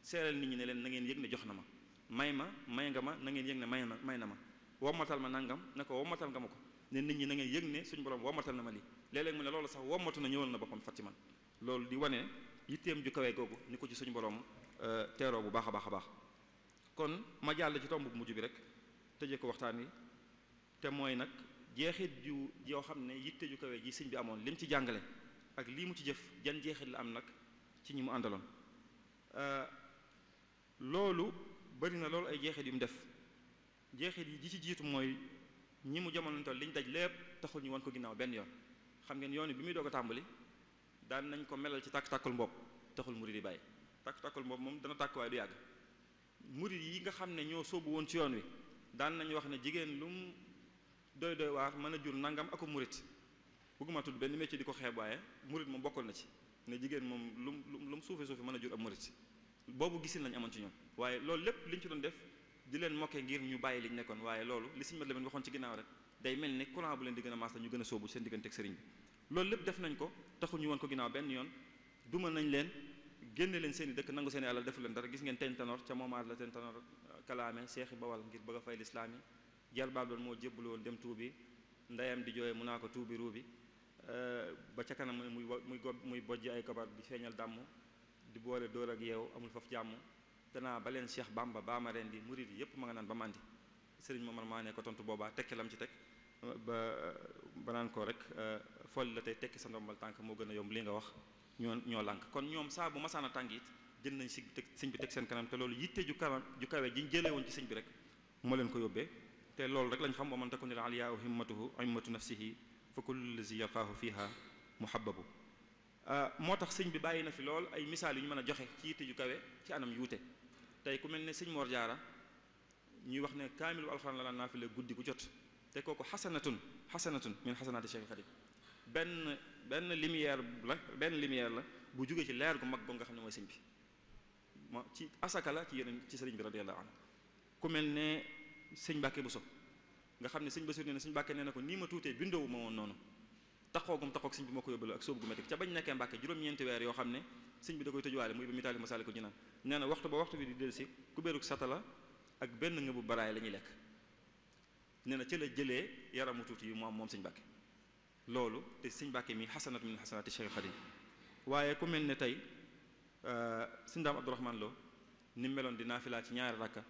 seeral nit ñi ne leen na ngeen yëg ne jox na ma may nga ma na ngeen yëg ne may na ma wommatal ma nangam ne ko wommatal nga ma ko ne nit ñi na ngeen yëg ne suñu borom wommatal na ma lii léeg-léeg mu ne loolu sax wommatu na ñëwal na boppam fat ci man loolu di wane yitteem ju kawee googu ni ko ci suñu borom teeroo bu baax a baax a baax kon ma jàll ci tomb bu mujj bi rek tëjee ko waxtaan wi te mooy nag jeexit ju yoo xam ne yitte ju kawee ji sëñ bi amoon lim ci jàngale ak lii mu ci jëf jan jeexit la am nag ci ñi mu àndaloon loolu bari na loolu ay jeexit yu mu def jeexit yi ji ci jiitu mooy ñi mu jamonoonteel liñ daj lépp taxul ñu wan ko ginnaaw benn yoon xam ngeen yoon bi muy doog a tàmbali daan nañ ko melal ci tàkk-tàkkul mbopp taxul murid yi bàyyi tàkk-tàkkul mbopp moom dana tàkk waaye du yàgg murid yi nga xam ne ñoo sóobu woon ci yoon wi daan nañu wax ne jigéen lu mu doy waar mën a jur nangam aku murid bëgguma tudd benn métier di ko xeeb waaye murid moom bokkal na ci ne jigéen moom lu mu suufe mën a jur ab murid boobu gisin lañ amoon ci ñoom waaye loolu lépp liñ ci doon def di leen mokkee ngir ñu bàyyi liñ nekkoon waaye loolu li Sëriñ Mat Lamin waxoon ci ginnaaw rek day mel ni courant bu leen di gën a maas la ñu gën a sóobu seen diggante ak sëriñ bi loolu lépp def nañ ko taxul ñu woon ko ginnaaw benn yoon duma nañ leen génne leen seen i dëkk nangu seen i alal defu leen dara gis ngeen Teeñ Tanoor ca moomaat la Teeñ Tanoor kalaame seexi bawal ngir bëgg a fay lislaam yi jarbaab doon moo jébbalu woon dem tuubi ndeyam di jooye mu naa ko tuubi ruubi ba ca kanam muy bojj ay kabar di feeñal dàmm di boole dóor ak yeew amul faf jàmm danaa ba leen Cheikh Bamba baa ma ren di murid yi yépp ma nga naan ba mandi sëriñ Momar maa ne ko tontu boobaa tekki lam ci teg ba naan ko rek folli la tey tekki sa ndombal tànk moo gën a yomb li nga wax ñoo lànk kon ñoom saa bu masaana tàng it jël nañ sëñ bi teg seen kanam te loolu yitte ju kawe jiñ jëlee woon ci sëñ bi rek moo leen ko yóbbee te loolu rek lañ xam wa man takunil aliyaa himmatuhu himmatu nafsihi fa kullu lazi yalqaahu fiha muhabbabu moo tax sëñ bi bàyyi na fi lool ay misaal yu ñu mën a joxe ci yitte ju kawe ci anam yuute tey ku mel ne sëñ Mor Jaara ñuy wax ne kaamilu alxuraan la naa fi la guddi gu jot te kooku xasanatun min xasanaati Cheikh Xadim benn lumière la bu jógee ci leer gu mag boo nga xam ne mooy sëñ bi moo ci asaka la ci yeneen ci sëriñ bi radiyallahu anhu ku mel ne sëñ Mbàkke Buso nga xam ne sëñ Basiru nee na sëñ Mbàkke nee na ko nii ma tuutee bindoowu ma woon noonu taxoogum taxoog sëñ bi moo ko yóbbalu ak sóobu gu métti ca bañ nekkee Mbàkke juróom-ñeenti weer yoo xam ne sëñ bi da koy tëjuwaale muy ba mitaali Masaalikul Jinaan nee na waxtu bi di dellusi kubéeruk satala ak benn nga bu baraay la ñuy lekk nee na ci la jëlee yaramu tuuti yu moom sëñ Mbàkke loolu te sëñ Mbàkke mi xasanatu min xasanaati Cheikh Xadim waaye ku mel ne tey sëñ Daam Abdourahmane Lo ni meloon di naafilaa ci ñaari rakka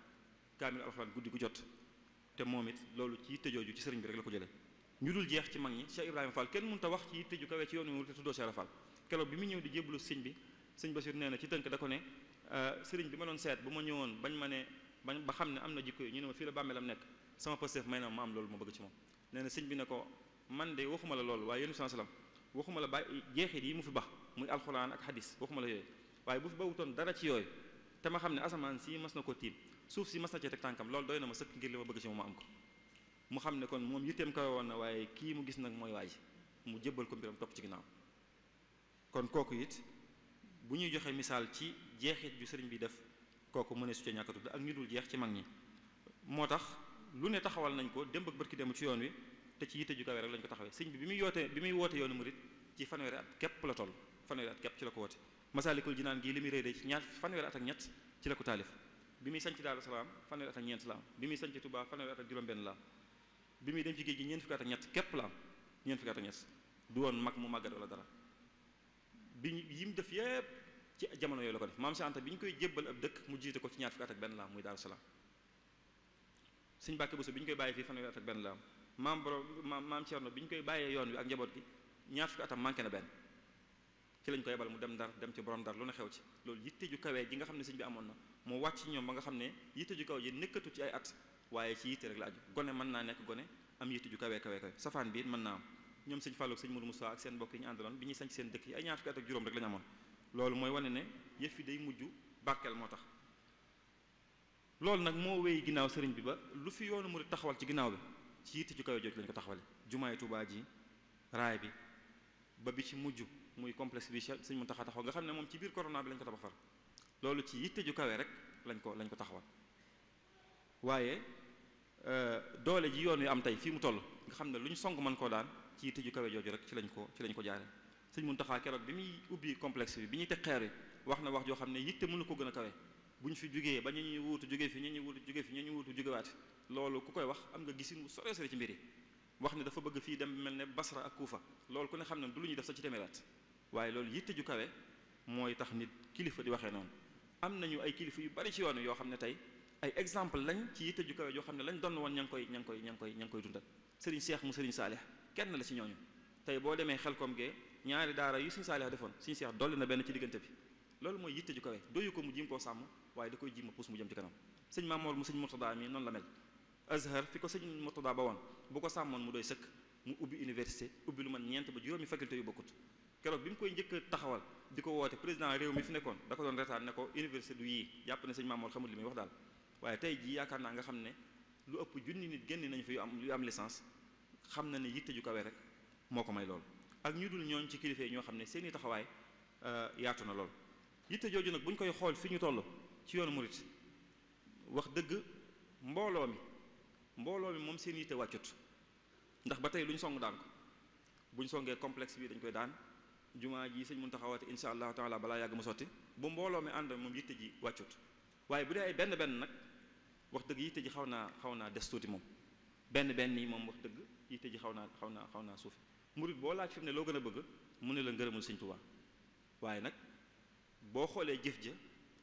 kaamil alxuraan guddi gu jot te moom it loolu ci yitte jooju ci sëriñ bi rek la ko jëlee ñu dul jeex ci mag ñi Cheikh Ibrahima Fall kenn mënut a wax ci yitte ju kawe ci yoonu mu te tuddoo Cheikh Fall keroog bi mu ñëw di jébbalu sëñ bi sëñ Basiir nee na ci tënk da ko ne sëriñ bi ma doon seet bu ma ñëwoon ba xam ne am na jikko yi ñu ne ma fii la bàmmeelam nekk sama pësteef may na ma am loolu ma bëgg ci moom nee na sëñ bi ne ko man de waxuma la loolu waaye yéen bi sallam waxuma la bàyyi jeexit yi mu fi bax muy alxuraan ak hadis waxuma la yooyu waaye bu fi bawutoon dara ci yooyu te ma xam ne asamaan si mas na ko tiim suuf si mas na cee teg tànkam loolu doy na ma sëkk ngir li ma bëgg ci moom ma am ko mu xam ne kon moom yitteem kawe woon na waaye kii mu gis nag mooy waay mu jébbal ko mbiram topp ci ginnaaw kon kooku it bu ñuy joxe misaal ci jeexit ju sëriñ bi def kooku mëne su ca ñàkk a tudd ak ñu dul jeex ci mag ñi moo tax lu ne taxawal nañ ko démb ak bërki dem ci yoon wi te ci yitte ju kawe rek lañ ko taxawee sëñ bi bi muy woote yoonu murit ci fanweeri at képp la toll fanweeri at képp ci la ko woote Masaalikul Jinaan gii li muy réy ci ñaar fanweeri at ak ñett ci la ko taalif bi muy sanc Daaru Salaam fanweeri at ak ñeent la am bi muy sanc Tuubaa fanweeri at ak juróom-benn la am bi muy dem ci géej gi ñeent fukki at ak ñett képp la am ñeent fukki at ak ñett du woon mag mu màggat wala dara yi mu def yépp ci jamono yooyu la ko def maam si Anta bi ñu koy jébbal ab dëkk mu jiite ko ci ñaar fukki at ak benn la am muy Daaru Salaam sëñ Mbàkke Buso bi ñu koy bàyyi fii fanweeri at ak benn la am maam Cerno bi ñu koy bàyyee yoon wi ak njaboot gi ñaar fukki atam manqué na benn ci lañ ko yebal mu dem Ndar dem ci borom Ndar lu ne xew ci loolu yitte ju kawee ji nga xam ne sëñ bi amoon na moo wàcc ci ñoom ba nga xam ne yitte ju kawe ji nekkatu ci ay at waaye ci yitte rek la aju gone mën naa nekk gone am yitte ju kawe safaan bi it mën naa am ñoom sëñ Fallou ak sëñ Mourou Moussa ak seen mbokk yi ñu àndaloon bi ñuy sanc seen dëkk yi ay ñaar fukki at ak juróom rek la ñu amoon loolu mooy wane ne yëf yi day mujj barkeel moo tax loolu nag moo wéy ginnaaw sëriñ bi ba lu fi yoonu murid taxawal ci ginnaaw bi ci yitte ju kawe jooju lañ ko taxawale jumaay Tuubaa ji raay bi ba bi ci mujj muy complexe bi sëñ Muntaxa taxaw nga xam ne moom ci biir corona bi lañ ko tabax far loolu ci yitte ju kawe rek lañ ko taxawal waaye doole ji yoon wi am tey fii mu toll nga xam ne lu ñu song mën koo daan ci yitte ju kawe jooju rek ci lañ ko jaare sëñ Muntaxa keroog bi muy ubbi complexe bi ñuy teg xeer wi wax na wax joo xam ne yitte mënu ko gën a kawe bu ñu fi jugee ba ñu ñuy wuutu jógee fi ñu ñuy wuutu jógee fi ñu ñuy wuutu jógewaat loolu ku koy wax am nga gisin mu sore sore ci mbir yi wax ne dafa bëgg fii dem mel ne Basra ak Kuufa loolu ku ne xam ne du lu ñuy def sax ci téeméeraat waaye loolu yitte ju kawe mooy tax nit kilifa di waxee noonu am nañu ay kilifa yu bari ci yoon yoo xam ne tey ay exemple lañ ci yitte ju kawe yoo xam ne lañ doon woon ña ngi koy dundal sëriñ Seex mu sëriñ Saalix kenn la ci ñooñu tey boo demee Xelkom gee ñaari daara yu sëriñ Saalix defoon sëriñ Seex dolli na benn ci diggante bi loolu mooy yitte ju kawe doyu ko mu jim koo sàmm waaye da koy jim ma puus mu jëm ci kanam sëñ Maamoor mu sëñ Murtada mi noonu la mel Azhar fi ko sëñ Murtada ba woon bu ko sàmmoon mu doy sëkk mu ubbi université ubbi lu man ñeent ba juróomi faculté yu bokkut keroog bi mu koy njëkk a taxawal di ko woote président réew mi fi nekkoon da ko doon retaan ne ko université du yii jàpp ne sëñ Maamoor xamul li muy wax daal waaye tey jii yaakaar naa nga xam ne lu ëpp junni nit génn nañu fi yu am licence xam na ne yitte ju kawe rek moo ko may lool ak ñu dul ñooñ ci kilifa yi ñoo xam ne seeni taxawaay yaatu na lool yitte jooju nag bu ñu koy xool fi ñu toll ci yoonu murit wax dëgg mbooloo mi moom seen yitte wàccut ndax ba tey lu ñu song daan ko bu ñu songee complexe bi dañ koy daan jumaa ji sëñ Muntaxa woote insha allahu taala balaa yàgg mu sotti bu mbooloo mi ànd moom yitte ji wàccut waaye bu dee ay benn nag wax dëgg yitte ji xaw naa des tuuti moom benn yi moom wax dëgg yitte ji xaw naa suufi murit boo laaj fi mu ne loo gën a bëgg mu ne la ngërëmul sëñ Tuubaa waaye nag boo xoolee jëf ja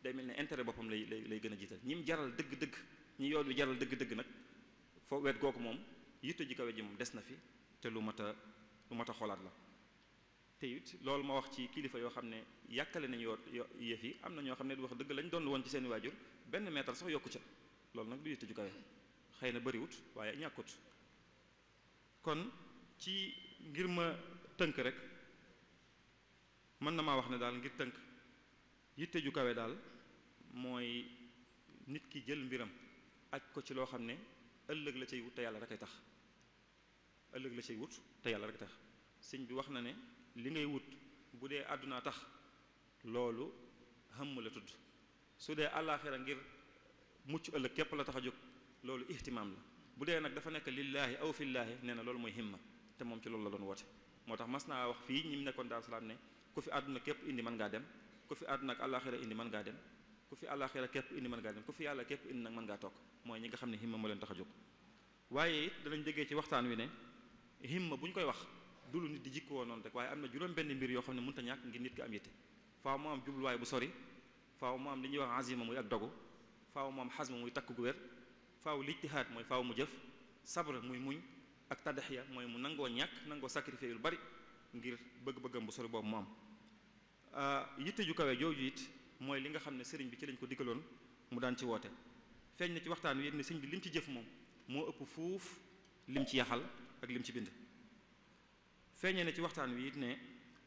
day mel ne intérêt boppam lay gën a jiital ñim jaral dëgg-dëgg ñi yoon wi jaral dëgg-dëgg nag foo wet googu moom yitte ji kawe ji moom des na fi te lu mat a xoolaat la te it loolu ma wax ci kilifa yoo xam ne yàkkale nañu yëf yi am na ñoo xam ne du wax dëgg lañ doon woon ci seen waajur benn mètre sax yokku ca loolu nag du yitte ju kawe xëy na bëriwut waaye ñàkkut kon ci ngir ma tënk rek mën na maa wax ne daal ngir tënk yitte ju kawe daal mooy nit ki jël mbiram aj ko ci loo xam ne ëllëg la cay wut te yàlla rek ay tax ëllëg la cay wut te yàlla rek tax sëñ bi wax na ne li ngay wut bu dee àdduna tax loolu xëmm la tudd su dee àllaaxira ngir mucc ëllëg képp la tax a jóg loolu ihtimaam la bu dee nag dafa nekk lillaahi aw fillaahi nee na loolu mooy himma te moom ci loolu la doon woote moo tax mas naa wax fii ñi mu nekkoon Daaru Salaam ne ku fi àdduna képp indi mën ngaa dem ku fi àdduna ak àllaaxira indi mën ngaa dem ku fi àllaaxira képp indi mën ngaa dem ku fi yàlla képp indi nag mën ngaa toog mooy ñi nga xam ne himma moo leen tax a jóg waaye it danañ déggee ci waxtaan wi ne himma bu ñu koy wax du lu nit di jikkoo noonu rek waaye am na juróom benn mbir yoo xam ne mënut a ñàkk ngir nit ki am yitte faaw mu am jubluwaay bu sori faaw mu am li ñuy wax azima muy ak dogu faaw mu am xasma muy takk gu wér faaw lijtihaad mooy faaw mu jëf sabra muy muñ ak tadaxiya mooy mu nangoo ñàkk nangoo sacrifier yu bari ngir bëgg-bëggam bu sori boobu mu am yitte ju kawe jooju it mooy li nga xam ne sëriñ bi ci lañ ko diggaloon mu daan ci woote feeñ na ci waxtaan wi ne sëriñ bi lim ci jëf moom moo ëpp fuuf lim ci yaxal ak lim ci bind feeñee na ci waxtaan wi it ne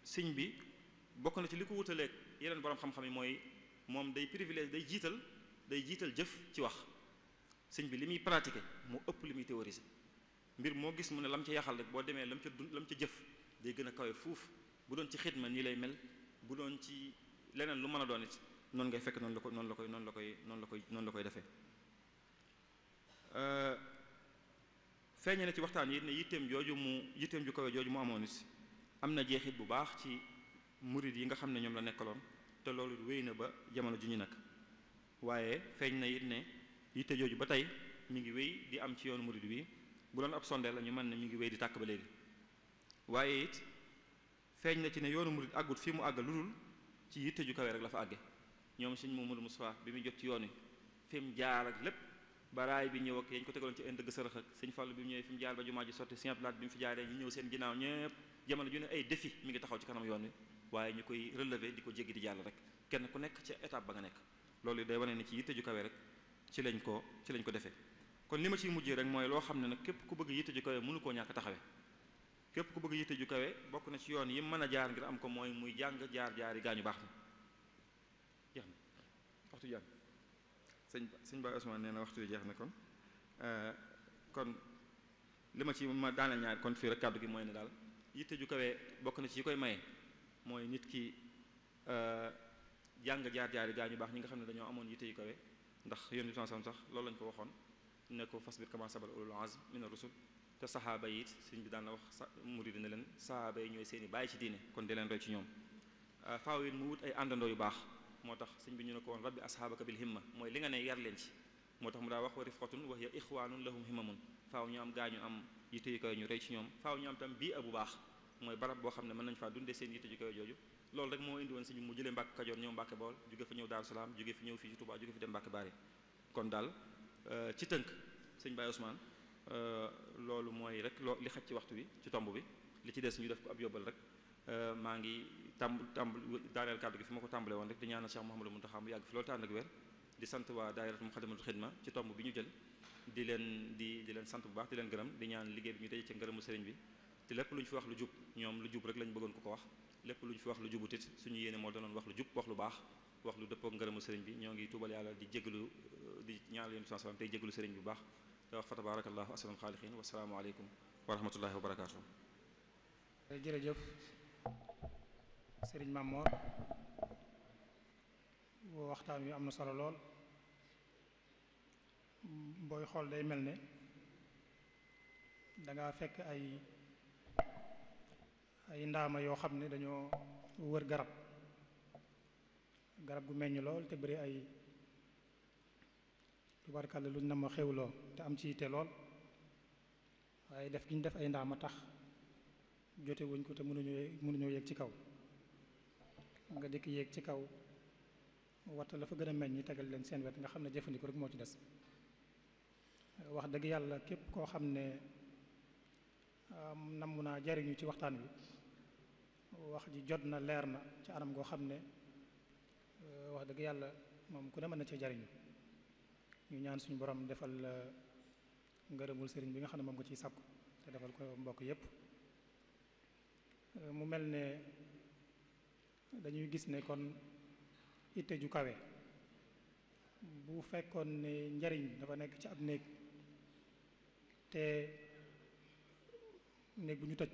sëriñ bi bokk na ci li ko wutaleeg yeneen borom xam-xam yi mooy moom day privilège day jiital jëf ci wax sëriñ bi li muy pratiquer moo ëpp li muy théoriser mbir moo gis mu ne lam ca yaxal rek boo demee lam ca jëf day gën a kawe fuuf bu doon ci xidma nii lay mel bu doon ci leneen lu mën a doon it noonu ngay fekk noonu la koy defee feeñe na ci waxtaan yi ne yitteem ju kawe jooju mu amoon it am na jeexit bu baax ci murid yi nga xam ne ñoom la nekkaloon te loolu wéy na ba jamono ju ñu nag waaye feeñ na it ne yitte jooju ba tey mi ngi wéy di am ci yoonu murid wi bu doon ab sondeel la ñu mën ne mi ngi wéy di tàkk ba léegi waaye it feeñ na ci ne yoonu murid àggut fii mu àgg lu dul ci yitte ju kawe rek la fa àgge ñoom sëñ Mamadou Moustapha bi muy jot ci yoon wi fi mu jaar ak lépp baraay bi ñëw ak yañ ko tegaloon ci indëgg sërëx ak sëñ Fallu bi mu ñëwee fi mu jaar ba jumaa ji sotti Sëñ Abdou Lahad bi mu fi jaaree ñu ñëw seen ginnaaw ñëpp jamono ju ne ay défi mi ngi taxaw ci kanam yoon wi waaye ñu koy relever di ko jéggi di jàll rek kenn ku nekk ci étape ba nga nekk loolu day wane ne ci yitte ju kawe rek ci lañ ko defee kon li ma ciy mujjee rek mooy loo xam ne nag képp ku bëgg yitte ju kawe mënu koo ñàkk taxawe képp ku bëgg yitte ju kawe bokk na ci yoon yi mën a jaar ngir am ko mooy muy jàng jaar-jaari gaañu baax na jeex na waxtu jàng sëñ Baye Ousmane nee na waxtu wi jeex na kon li ma ci ma daaneel ñaar kon fii rek kàddu gi mooy ne daal yitte ju kawe bokk na ci yi koy maye mooy nit ki jàng jaar-jaari gaañu baax ñi nga xam ne dañoo amoon yitte yu kawe ndax yéen sax loolu lañ ko waxoon ne ko fasbir kama sabara ulul azm mina rusul te saxaaba yi it sëñ bi daan la wax murid ne leen saxaaba yi ñooy seeni bàyyi ci diine kon di leen roy ci ñoom faaw it mu wut ay àndandoo yu baax moo tax sëñ bi ñu ne ko woon rabbi asxaabaka bil himma mooy li nga ne yar leen ci moo tax mu daa wax wa rifqatun wa hiya ixwaanun lahum himmamun faaw ñu am gaañu am yitte yu kawe ñu rey ci ñoom faaw ñu am tam bii bu baax mooy barab boo xam ne mën nañ faa dundee seen yitte ju kawe jooju loolu rek moo indi woon sëñ bi mu jëlee Mbàkke Kajoor ñëw Mbàkke Bawol jóge fa ñëw Daaru Salaam jóge fi ñëw fii ci Touba jóge fi dem Mbàkke Bari kon daal ci tënk sëñ Baye Ousmane loolu mooy rek li xaj ci waxtu bi ci tomb bi li ci des ñu def ko ab yóbbal rek maa ngi daaneel kàddu gi fi ma ko tàmbale woon rek di ñaanal Cheikh Mouhamadou Mountakha mu yàgg fi loolu te ànd ak wér di sant waa daayiratu Muxaddamatul Xidma ci tomb bi ñu jël di leen sant bu baax di leen gërëm di ñaan liggéey bi ñu tëj ci ngërëmu sëriñ bi te lépp lu ñu fi wax lu jub ñoom lu jub rek lañ bëggoon ko wax lépp lu ñu fi wax lu jubut it suñu yéene moo doonoon wax lu jub wax lu baax wax lu dëppoo ngërëmu sëriñ bi ñoo ngi tuubal yàlla di jégalu di ñaanal yéen sallam tey jégalu sëriñ bi bu baax te wax fa tabarakallahu asalaam xaaliqiin wasalaamu aleykum wa rahmatullahi wa barakaatu. jërëjëf sëriñ Mamor waxtaan wi am na solo lool booy xool day mel ne danga fekk ay ndaama yoo xam ne dañoo wër garab gu meññ lool te bëri ay tubarkalla luñ na ma xewloo te am ci yitte lool waaye def gi ñu def ay ndaama tax jote wuñ ko te mënuñoo yéeg ci kaw nga dikk yéeg ci kaw warta la fa gën a meññ ñi tegal leen seen wet nga xam ne jëfandiku rek moo ci des. wax dëgg yàlla képp koo xam ne namm naa jariñu ci waxtaan wi wax ji jot na leer na ci anam goo xam ne wax dëgg yàlla moom ku ne mën na cee jariñu. ñu ñaan suñu borom defal ngërëmul sëriñ bi nga xam ne moom nga ciy sàkku te defal ko mbokk yépp. mu mel ne dañuy gis ne kon itte ju kawe bu fekkoon ne njariñ dafa nekk ci ab néeg te néeg bu ñu tëj,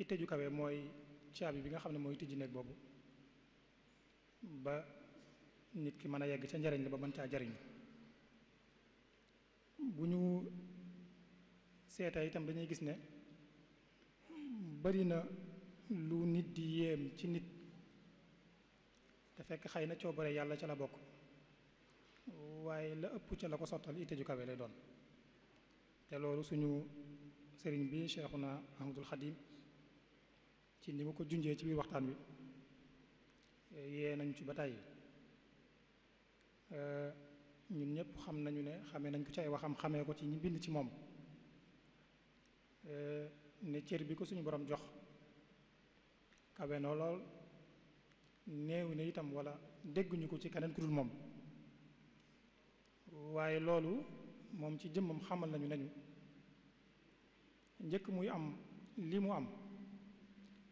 itte ju kawe mooy caabi bi nga xam ne mooy tijji néeg boobu ba nit ki mën a yegg ca njariñ la ba mën caa jariñ. bu ñu seeta itam dañuy gis ne bari na lu nit di yéem ci nit te fekk xëy na coobare yàlla ca la bokk, waaye la ëpp ca la ko sottal itte ju kawe lay doon. te loolu suñu sëriñ bi Cheikhuna Ahmadul Xadim ci ni mu ko junjee ci biir waxtaan wi yee nañ ci ba tàyyi. ñun ñëpp xam nañu ne xamee nañ ko ci ay waxam, xamee ko ci ñi bind ci moom ne cër bi ko suñu borom jox kawe na lool, néew na itam wala dégguñu ko ci keneen ku dul moom. waaye loolu moom ci jëmmam xamal nañu njëkk muy am li mu am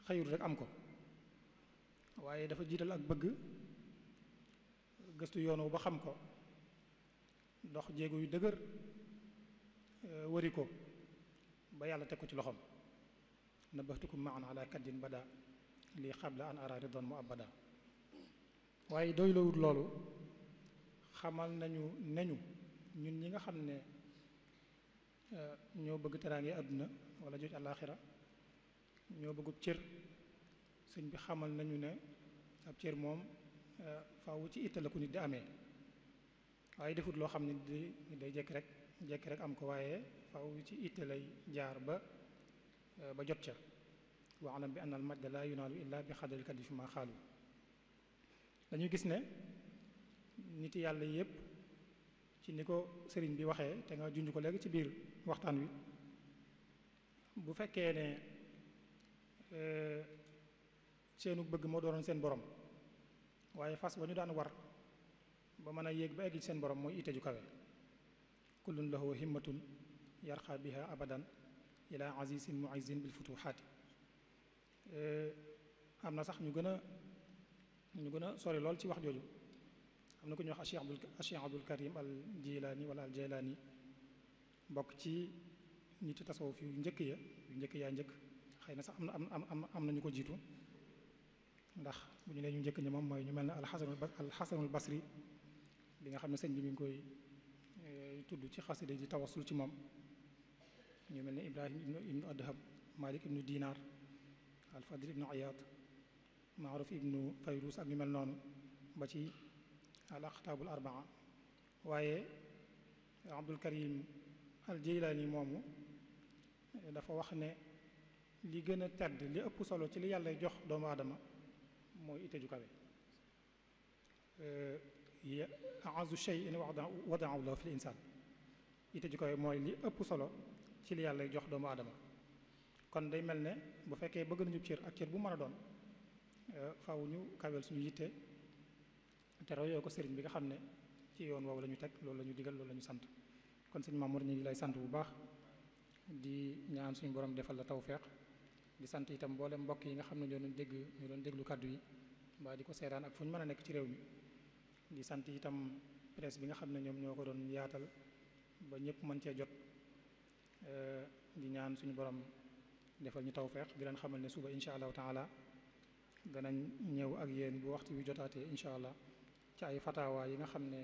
xëyul rek am ko, waaye dafa jiital ak bëgg gëstu yoonu ba xam ko, dox jéego yu dëgër wëri ko ba yàlla teg ko ci loxoom. nabahtukum maan ala kaddin bada lii xabla an ara ridwan mu abada. waaye doy lawut loolu, xamal nañu neñu ñun ñi nga xam ne ñoo bëgg teraange àdduna wala joj àllaaxira, ñoo bëggub cër. sëñ bi xamal nañu ne ab cër moom faaw ci itte la ko nit di amee, waaye defut loo xam ne day jekki rek am ko, waaye faaw ci itte lay jaar ba jot ca. wa alam bi anna al majda la yunaalu illa bi xadril kaddi fi ma xaalu. dañuy gis ne nit yàlla yépp ci ni ko sëriñ bi waxee te nga junj ko léegi ci biir waxtaan wi, bu fekkee ne seenu bëgg moo doonoon seen borom, waaye fas ba ñu daan war ba mën a yéeg ba egg ci seen borom mooy itte ju kawe. kullun lahu himmatun yarxa biha abadan ila azizin muizin bil futuhaati. am na sax ñu gën a sori lool ci wax jooju. am na ku ñuy wax Cheikh Abdul Karim al Jilaani wala al Jaylaani, bokk ci nit tasawuf yu njëkk yaa njëkk, xëy na sax am na ñu ko jiitu, ndax bu ñu nee ñu njëkk ñi moom mooy ñu mel ne alxasanul basri bi nga xam ne sëñ bi mi ngi koy tudd ci xasida di tawassul ci moom. ñu mel ne Ibrahim ibnu Adham, Malik ibnu Dinar, Alfadl ibnu Ayad, Maaruf ibnu Fayrus ak ñu mel noonu ba ci al aqtaabul arbaa. waaye Abdul Karim al Jeylaani moomu dafa wax ne li gën a tedd li ëpp solo ci li yàlla jox doomu aadama mooy itte ju kawe. a'azu shay'in wada'ahu lahu fil insaan. itte ju kawe mooy li ëpp solo ci li yàlla jox doomu aadama. kon day mel ne bu fekkee bëgg nañu cër ak cër bu mën a doon faaw ñu kawel suñu yitte te royoo ko sëriñ bi nga xam ne ci yoon woowu la ñu teg, loolu la ñu digal, loolu la ñu sant. kon sëñ Mamour ñu ngi lay sant bu baax, di ñaan suñu borom defal la tawfeex, di sant itam mboolem mbokk yi nga xam ne ñoo doon déglu kàddu yi mbaa di ko seetaan ak fu ñu mën a nekk ci réew mi. di sant itam presse bi nga xam ne ñoom ñoo ko doon yaatal ba ñëpp mën cee jot. di ñaan suñu borom defal ñu tawfeex, di leen xamal ne suba incha allahu taala danañ ñëw ak yéen bu waxtu wi jotaatee incha allah ci ay fatawa yi nga xam ne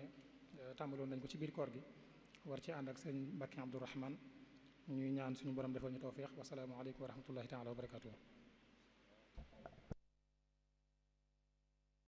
tàmbaloon nañ ko ci biir koor gi, war ci ànd ak sëñ Mbàkke Abdourahman. ñuy ñaan suñu borom defal ñu tawfeex. wasalaamu aleykum wa rahmatullahi taala wa barakatuh.